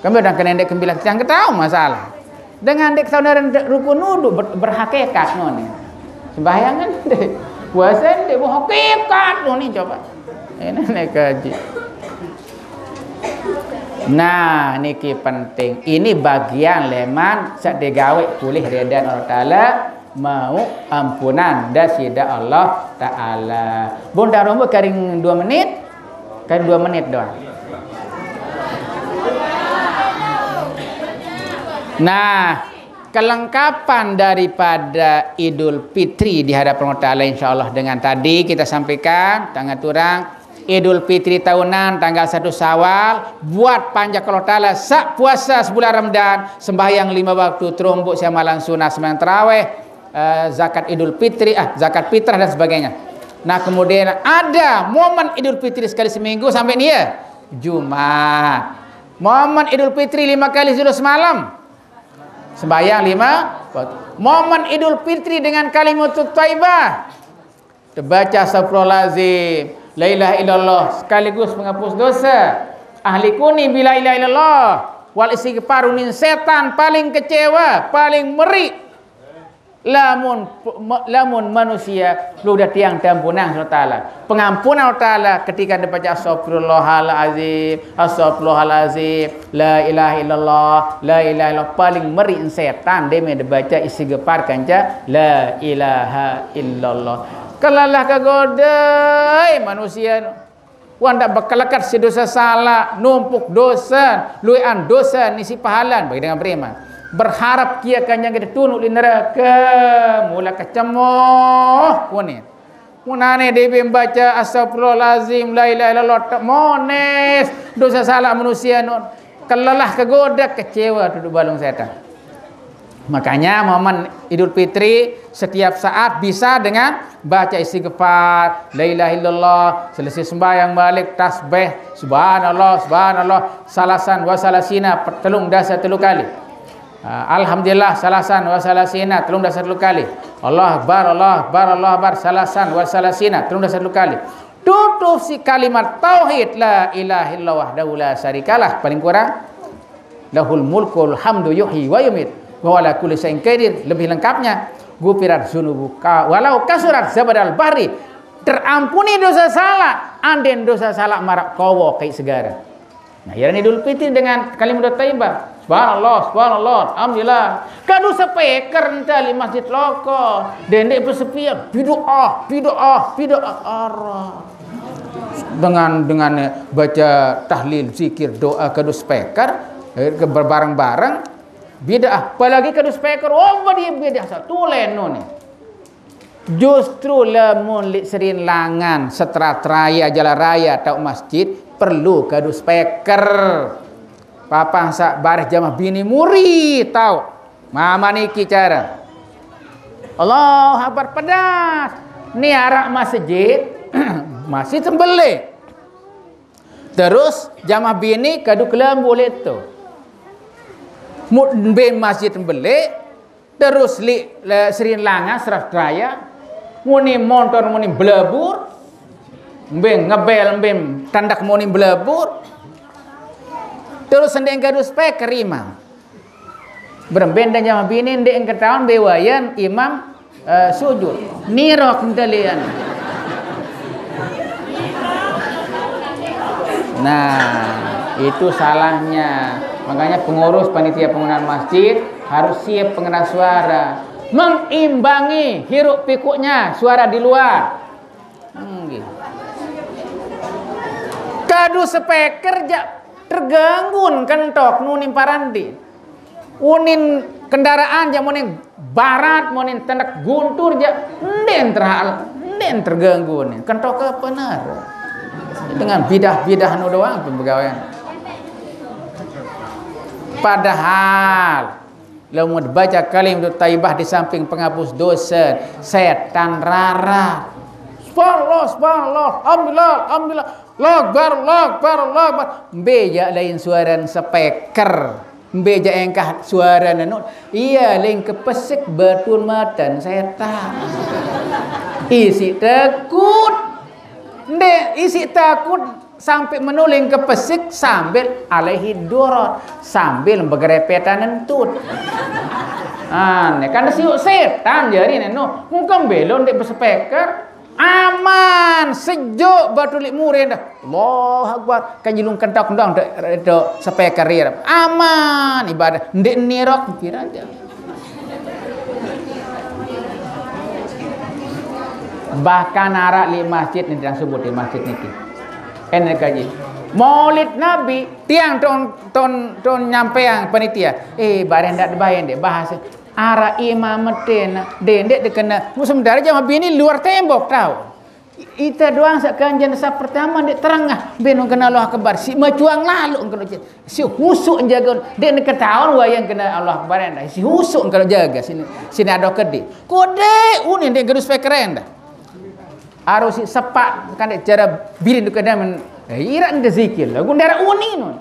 Kami udah kena ndek gembila, yang ketahu masalah. Dengan ndek saudara ndek rukun udu ber- berhakikat noni. Sembahyang kan ndek. Puasa ndek berhakikat noni coba. Ini nek kaji. Nah, niki penting. Ini bagian leman sedigawe pulih redan Allah Ta'ala, mau ampunan dasida Allah Ta'ala. Bunda Rombo karing dua menit, karing dua menit doang. Nah, kelengkapan daripada Idul Fitri di hadapan Allah Ta'ala, insya Allah dengan tadi kita sampaikan, tanggal turang, Idul Fitri tahunan tanggal satu Syawal, buat panjak Allah Ta'ala, sak puasa sebulan Ramadan, sembahyang lima waktu, terombok siamalan sunnah, sembahyang taraweh, eh, zakat Idul Fitri, ah, zakat fitrah dan sebagainya. Nah, kemudian ada momen Idul Fitri sekali seminggu sampai nih ya, Jumat. Momen Idul Fitri lima kali sujud semalam. Sembahyang lima waktu. Momen Idul Fitri dengan kalimatut thayyibah. Terbaca astagfirullahalazim, la ilaha illallah, sekaligus menghapus dosa. Ahli kuni bila ilaha illallah, wal istighfar, unin setan paling kecewa, paling meri. Lamun, lamun manusia lu datiang tampunang Allah Ta'ala. Pengampunan Allah Ta'ala ketika dibaca astagfirullahalazim, astagfirullahalazim, la ilaha illallah, la ilaha illallah, paling meri setan dia dibaca istighfar kanca la ilaha illallah. Kelalah kagodai manusia. Wanda bekelekat si dosa salah, numpuk dosa, luean dosa, nisi pahalan bagi dengan beriman. Berharap kia kanjang kita tunuk di neraka, mula kecemoh kuning. Munane dhewe baca astagfirullahalazim, la ilaha illallah, tak mones dosa salah manusia nun. Kelelah, kegoda, kecewa, duduk balung setan. Makanya momen Idul Fitri setiap saat bisa dengan baca istighfar, la ilaha illallah, selesai sembahyang balik tasbih, subhanallah, subhanallah, salasan wa salasina, telung dasa telu kali. Ah, alhamdulillah, salasan wa salasina, telung dasa telu kali. Allah Akbar, Allah Akbar, Allah Akbar, salasan wa salasina, telung dasa telu kali. Tutup si kalimat tauhid, la ilaha illallah wahdahu la syarikalah, paling kurang. Lahul mulkul hamdu yuhyi wa yumit wa ala kulli syai'in qadir. Lebih lengkapnya, gufirat zunubuka walau kasurat zabadal bahri. Terampuni dosa salah, anden dosa salah marak kowo kayak segara. Nah, ya Idul Fitri dengan kalimat thayyibah. Subhanallah, subhanallah, alhamdulillah. Kadu speaker ente li masjid loko. Dendek pesepian, bid'ah, bid'ah, bid'ah, arah. Dengan dengan baca tahlil, zikir, doa kadu speaker, eh, ke berbareng-bareng, bid'ah. Apalagi kadu speaker, oh, dia bid'ah satu leno nih. Justru lamun lik serin langan, seterat raya, jalan raya, tau masjid, perlu kadu speaker. Papa sak baris jamaah bini muri tau. Mama niki cara. Allahu Akbar, pedas. Ni arak masjid, masih sembelih. Terus jamaah bini kadu kelambu lek tu. Mut bin masjid sembelih, terus li le, serin langan seterat raya, muni montor muni belebur, mbing ngebel mbing tandak muni belebur. Terus sendeng kadu speaker imam. Beremben dan jamaah bini ndek ketahuan bewayan imam, eh, sujud. Nirok ntelian. Nah, itu salahnya. Makanya pengurus panitia pembangunan masjid harus siap pengeras suara, mengimbangi hiruk pikuknya suara di luar. Hmm, gitu. Kadu speaker ja terganggu kentok nuning parandi. Unin kendaraan ja muning barat, muning tendak guntur ja, nden terhal, nden terganggu nih. Kentok apa nar? Dengan bidah-bidah nu doang pembegawaian. Padahal lamun baca kalimat thayyibah di samping penghapus dosa, setan rarat. Subhanallah, subhanallah, alhamdulillah, alhamdulillah. Allahu Akbar, Allahu Akbar, Allahu Akbar. Mbe ja lain suaran speaker. Mbe ja engkah suaran anu. Iya, lain kepesik batun matan setan. Isi takut. Nde, isi takut sampai menuling kepesik sambil alaihi dorot, sambil begerepetan entut. Aneh kan siuk setan jari neno. Mungkin belon dek besepeker. Aman, sejuk batu lik murin dah. Allahu Akbar. Kan jilung kentok dong dek, dek sepeker rir. Aman ibadah. Ndik nirok kira aja. Bahkan arak li masjid ni, tiang sebut di masjid niki. Enak kaji. Maulid Nabi, tiang ton ton ton nyampeang panitia. Eh, bareng ndak dibayar dek bahasa. Arak imam meten, dendek dikena. Sementara jamaah bini luar tembok tahu. Ita doang sak kanjen saf pertama dek terengah. Benung kena Allah Akbar. Si macuang lalu engkau cek. Si husuk jaga. Dek ni ketahuan wayang kena Allah Akbar enda. Si husuk engkau jaga sini. Sini ada kedi. Kode uni dek gedus pekeren dah. Aro si sepak kan dek cara birin tu kena men. Eh, irak ni zikir. Lagu darah uni nun.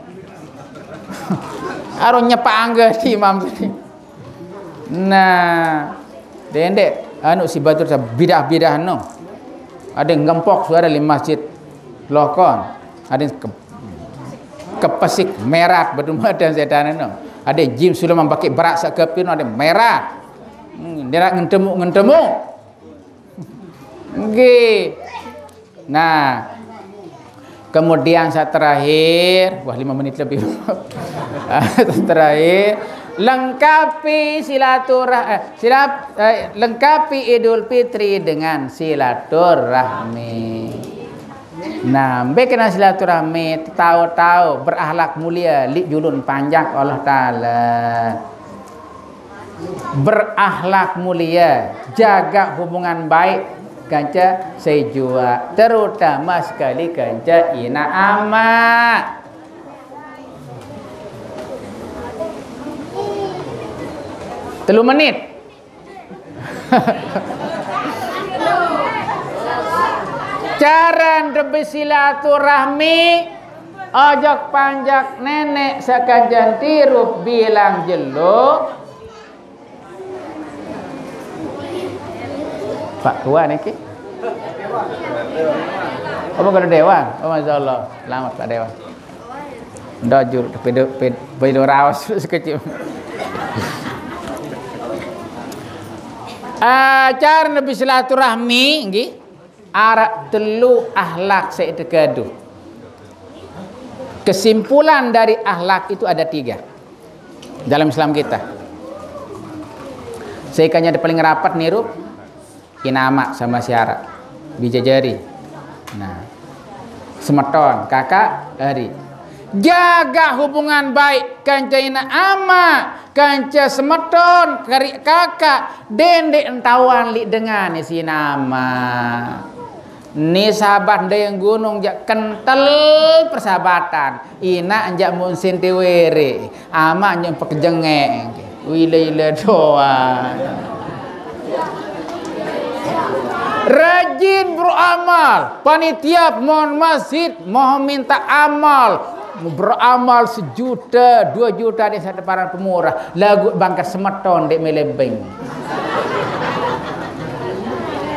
Aro nyepak angga si imam tadi. Nah, dendek anu si batur sa bidah-bidah no. Ada ngempok suara di masjid lokon. Ada ke, kepesik merat berdua dan setan no. Ada jim sudah membakit berat sakepin ada merat. Hmm, dia nak ngentemu ngentemu. Nggih. Nah, kemudian saat terakhir, wah, lima menit lebih. Saat terakhir, lengkapi silaturah eh, silap eh, lengkapi Idul Fitri dengan silaturahmi. Nah, mbe kena silaturahmi, tahu-tahu berakhlak mulia, lik julun panjang Allah Taala. Berakhlak mulia, jaga hubungan baik Kanca sejua, terutama sekali kanca ina ama. Telu menit. Cara ndebe silaturahmi, ojok panjak nenek sekancan tirup bilang jelo. Pak Tua niki. Apa kada Dewan? Oh, Masya Allah. Selamat Pak Dewan. Ndak jur, pedo, ped, pedo raos sekecil. Ah, cara Nabi silaturahmi, nggih. Araq telu akhlak saq tegaduh. Kesimpulan dari akhlak itu ada tiga dalam Islam kita. Sekanya paling rapat niru inama sama siara. Bija jari. Nah, semeton, kakak, ari. Jaga hubungan baik kanca ina ama, kanca semeton, kari kakak, dendeq entawan liq dengan isi nama. Ni sahabat ndayang gunung jaq kentel persahabatan. Inaq njaq munsin tiwiri, amaq njaq pekejengek. Wile-ile doang. Rajin beramal. Panitia mohon masjid, mohon minta amal. Beramal sejuta, dua juta di satu paran pemurah. Lagu bangkat semeton di melebeng.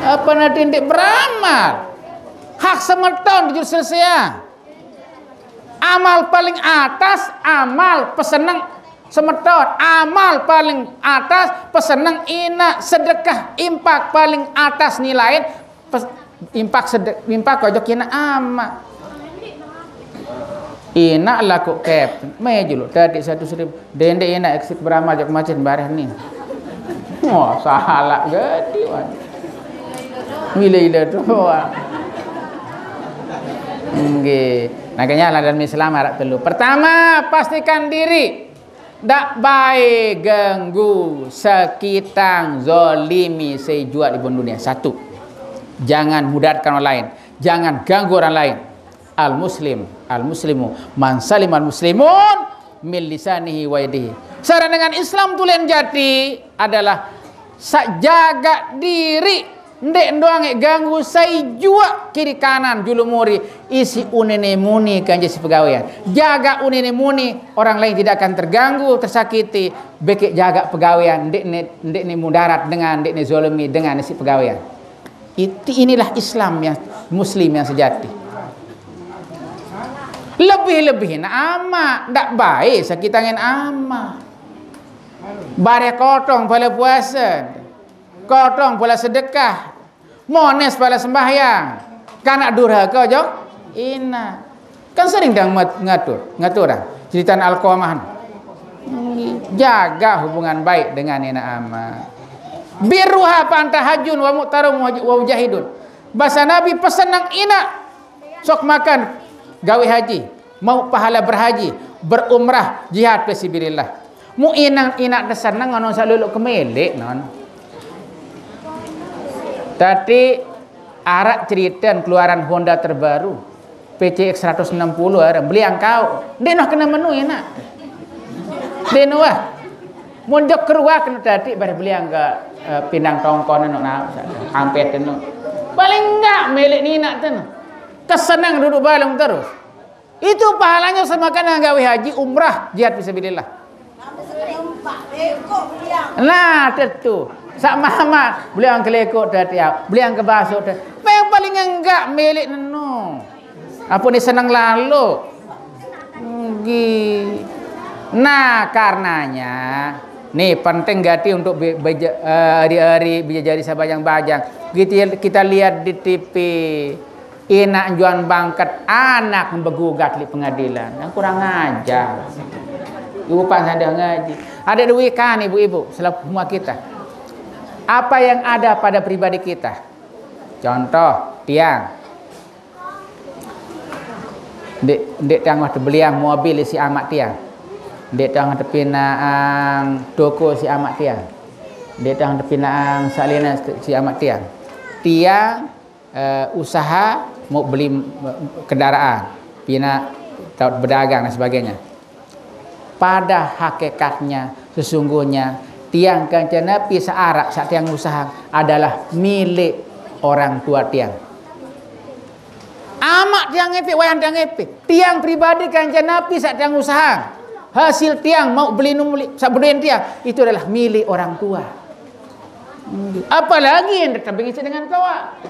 Apa nanti ndeq beramal? Hak semeton jur selesai. Amal paling atas, amal peseneng semeton. Amal paling atas, peseneng inaq. Sedekah, impak paling atas nilai. Pes-, impak sede-, impak ojok inaq amaq. Inaq laku kep, meju lu tadi satu seribu. Dendeq inaq eksik beramal jok masjid bareh ni. Wah, salah gede, wan. Wile-ile doang. Nggih. Makanya lah dalam Islam araq telu. Pertama, pastikan diri. Ndak bae ganggu, sekitang, zolimi, sejuaq di dunia. Satu, jangan mudaratkan orang lain, jangan ganggu orang lain. Al muslim, al muslimu man salim al muslimun min lisanihi wa yadihi. Syarat dengan Islam tulen jati adalah saq jaga diri, ndeq ndoang ganggu sai juaq kiri kanan julu muri, isi unine muni kance siq pegawean. Jaga unine muni, orang lain tidak akan terganggu, tersakiti, bekeq jaga pegawean, ndeqne, ndeqne mudarat dengan, ndeqne zolimi dengan siq pegawean. Iti, inilah Islam yang muslim yang sejati. Lebih-lebih na amaq, ndak bae sakitangin amaq. Bareh kotong pala puase, kotong pala sedekah, mones pala sembahyang, kanak durhake ojok inaq. Kan sering dang mat-, ngatur, ngaturang. Ceritan Alqamah. Jaga hubungan baik dengan inaq amaq. Birruha fa anta hajjun wa mu'tarum wa mujahidun. Base Nabi, peseneng inaq, sok makan, gawe haji, mau pahala berhaji, berumrah, jihad fi sabilillah. Mu inang inaq teseneng, ono saq luluq kemeleq, non. Tadi araq ceriten keluaran Honda terbaru, P C X seratus enam puluh, araq beliang kau. Ndeq noh kene menu inaq. Ndeq noh wah. Mun jok keruak kene tadi bareh beliang ke, eh, pindang tongkon eno, nah, ampet eno. Paling enggak meleq ni inaq ten. Keseneng duduk balung terus. Itu pahalanya semakan dengan gawe haji, umrah, jihad fisabilillah. Nah, tetu. Saq mama beliang kelekuk tadi, beliang kebaso tadi. Yang paling enggak meleq neno. Apa ni seneng lalu? Nggih. Nah, karenanya, nih penting gati untuk be-, beja-, eh, hari-hari bija jari sabajang-bajang. Kita, kita lihat di T V, inaq njuan bangket, anak begugat di pengadilan. Yang kurang ajar. Ibu Pak sadar ngaji. Ada dua ikan ibu-ibu, selaku semua kita. Apa yang ada pada pribadi kita? Contoh, tiang. Ndeq, ndeq tiang wah tebeliang mobil siq amaq tiang. Ndeq tiang wah tepinaqang toko siq amaq tiang. Ndeq tiang wah tepinaqang saq linan siq amaq tiang. Tiang, eh, usaha, mau beli, eh, kendaraan, pina, tau berdagang dan sebagainya. Pada hakikatnya, sesungguhnya, tiang kanca napi saarak saq tiang usahang adalah milik orang tua tiang. Amaq tiang ngepik, wayahn tiang ngepik. Tiang pribadi kanca napi saq tiang usahang. Hasil tiang mau beli numuli, saq bedoen tiang, itu adalah milik orang tua. Apalagi yang tetap ngisi dengan toaq.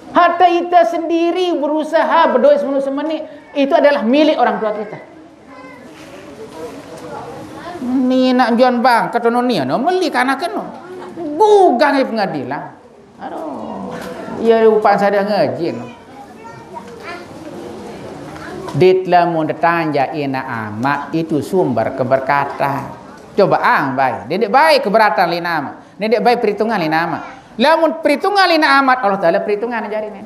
Hatta kita sendiri berusaha bedoe semenu semeni, itu adalah milik orang tua kita. Ni nak juan bang, kata no ni, no, meli kanak no. Bugang di pengadilan. Aduh, iya upan sadar ngejin. Dit lamun tetanja ina amaq itu sumber keberkatan. Coba ang bae. Ndeq bae keberatan lina amaq. Ndeq bae perhitungan lina amaq. Lamun perhitungan lina amaq, Allah Taala perhitungan jari ne.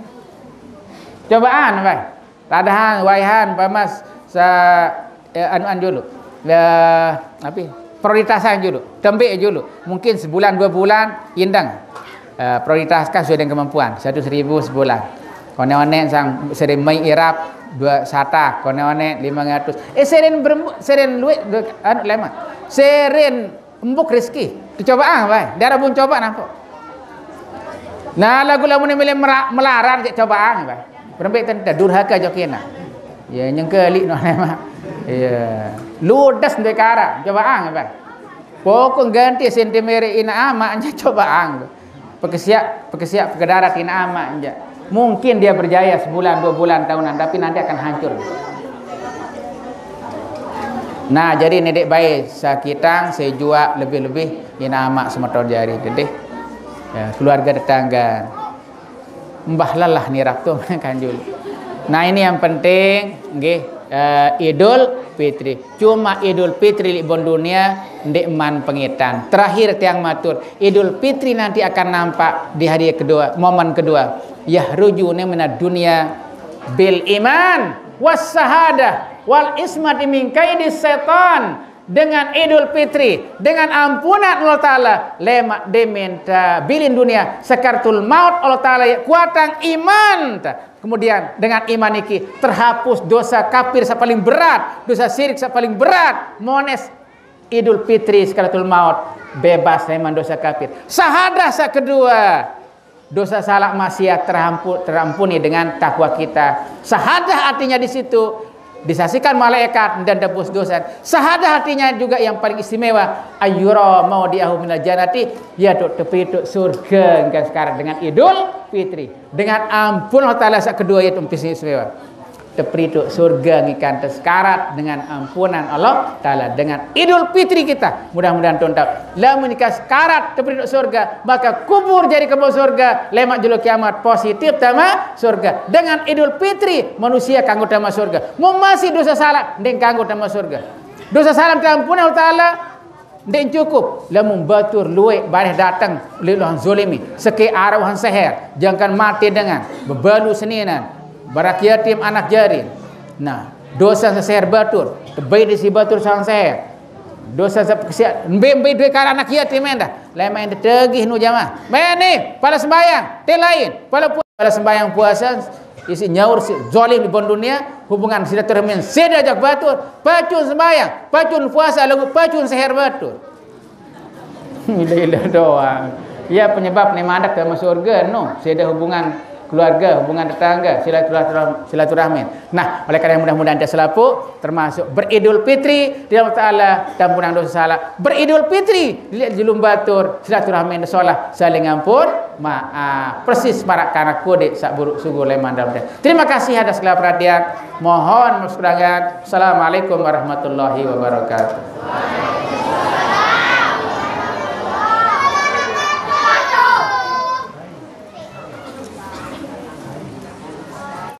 Cobaan bae. Tadahan, waihan, pamas sa, eh, anu, anu julu. Eh, ape? Prioritasan julu, tembeq julu. Mungkin sebulan, dua bulan, indeng. Eh, prioritaskan sesuai dengan kemampuan. Seratus ribu sebulan. Koneq-oneq sang sering mai irap dua sata, koneq-oneq lima ratus. Eh, sering berembu-, sering lueq, dua, anu, lima. Sering embuk rezeki. Tecobaan bae. Daraq bun coba nampak. Nah, laguq lamun mele mera-, melarat jaq cobaan bae. Berembe tente durhaka jok kena. Ya, nyengke liq no lemaq. Ya. Ludes ndeq karaq, cobaan bae. Pokok ganti sentimeter ina amaq, nja cobaan. Pekesiaq, pekesiaq, pekedarat ina amaq, nja. Mungkin dia berjaya sebulan, dua bulan, tahunan, tapi nanti akan hancur. Nah, jari ndeq bae sakitang, sejuaq, lebih-lebih ina amaq semeton jari, dedeh. Ya, keluarga tetangga. Mbah lelah nirap tu kan julu. Nah, ini yang penting, nggih, eh, Idul Fitri. Cuma Idul Fitri leq bon dunia ndeqman pengitan. Terakhir tiang matur, Idul Fitri nanti akan nampak di hari kedua, momen kedua. Yahrujune minad dunya bil iman was syahadah wal ismati min kaidi setan. Dengan Idul Fitri, dengan ampunan Allah Taala, lemaq demen te bilin dunia, sakaratul maut Allah Taala ye kuatang iman te. Kemudian dengan iman niki terhapus dosa kafir saq paling berat, dosa syirik saq paling berat. Mones Idul Fitri sakaratul maut, bebas leman dosa kafir. Syahadah saq kedua, dosa salaq maksiat terampu-, terampuni dengan takwa kita. Syahadah artinya di situ disaksikan malaikat dan tebus dosa. Syahadah artinya juga yang paling istimewa, ayyura maudi'ahu minal jannati, yaitu tepituq surge engkang sekarat dengan Idul Fitri. Dengan ampun Allah Taala saq kedua yaitu istimewa. Tepituq surge ngikan tesekarat dengan ampunan Allah Taala dengan Idul Fitri kita. Mudah-mudahan tuntas. Lamun ngikan sekarat tepituq surge, maka kubur jari kebon surge, lemaq jelo kiamat positif tama surge. Dengan Idul Fitri manusia kanggo tama surge. Mun masih dosa salaq, ndeq kanggo tama surge. Dosa salaq teampunan Allah Taala, ndeq cukup, lamun batur lueq bareh dateng, leq luang zolimi, sekeq araq uhan seher, jangkan mate dengan, bebalu seninan, baraq yatim anak jari. Nah, dosa seseher batur, tebai desi batur sang seher. Dosa sepekesian, mbe-mbe due kare anak yatim endah, lemaq endah tegih nu jamaah. Mene, pala sembahyang, te lain, pala pu-, pala sembahyang puasa, isiq nyaur siq zolim di bon dunia, hubungan silaturahmi sede ojok batur, pacun sembahyang, pacun puasa, laguq pacun seher batur. Ilah-ilah doang. Ya, penyebab ne mandek tama surga, no. Sede hubungan keluarga, hubungan tetangga, silaturah-, silaturahmi. Nah, oleh karena mudah-mudahan kita selapuq termasuk beridul fitri di Allah Taala, tampunan dosa salaq, beridul fitri, lihat julun batur, silaturahmi solah, saling ampun, maaf. Persis maraq kanak kodeq saq buruq sugul leman dalem. Terima kasih atas segala perhatian. Mohon maaf sekurangan. Assalamualaikum warahmatullahi wabarakatuh.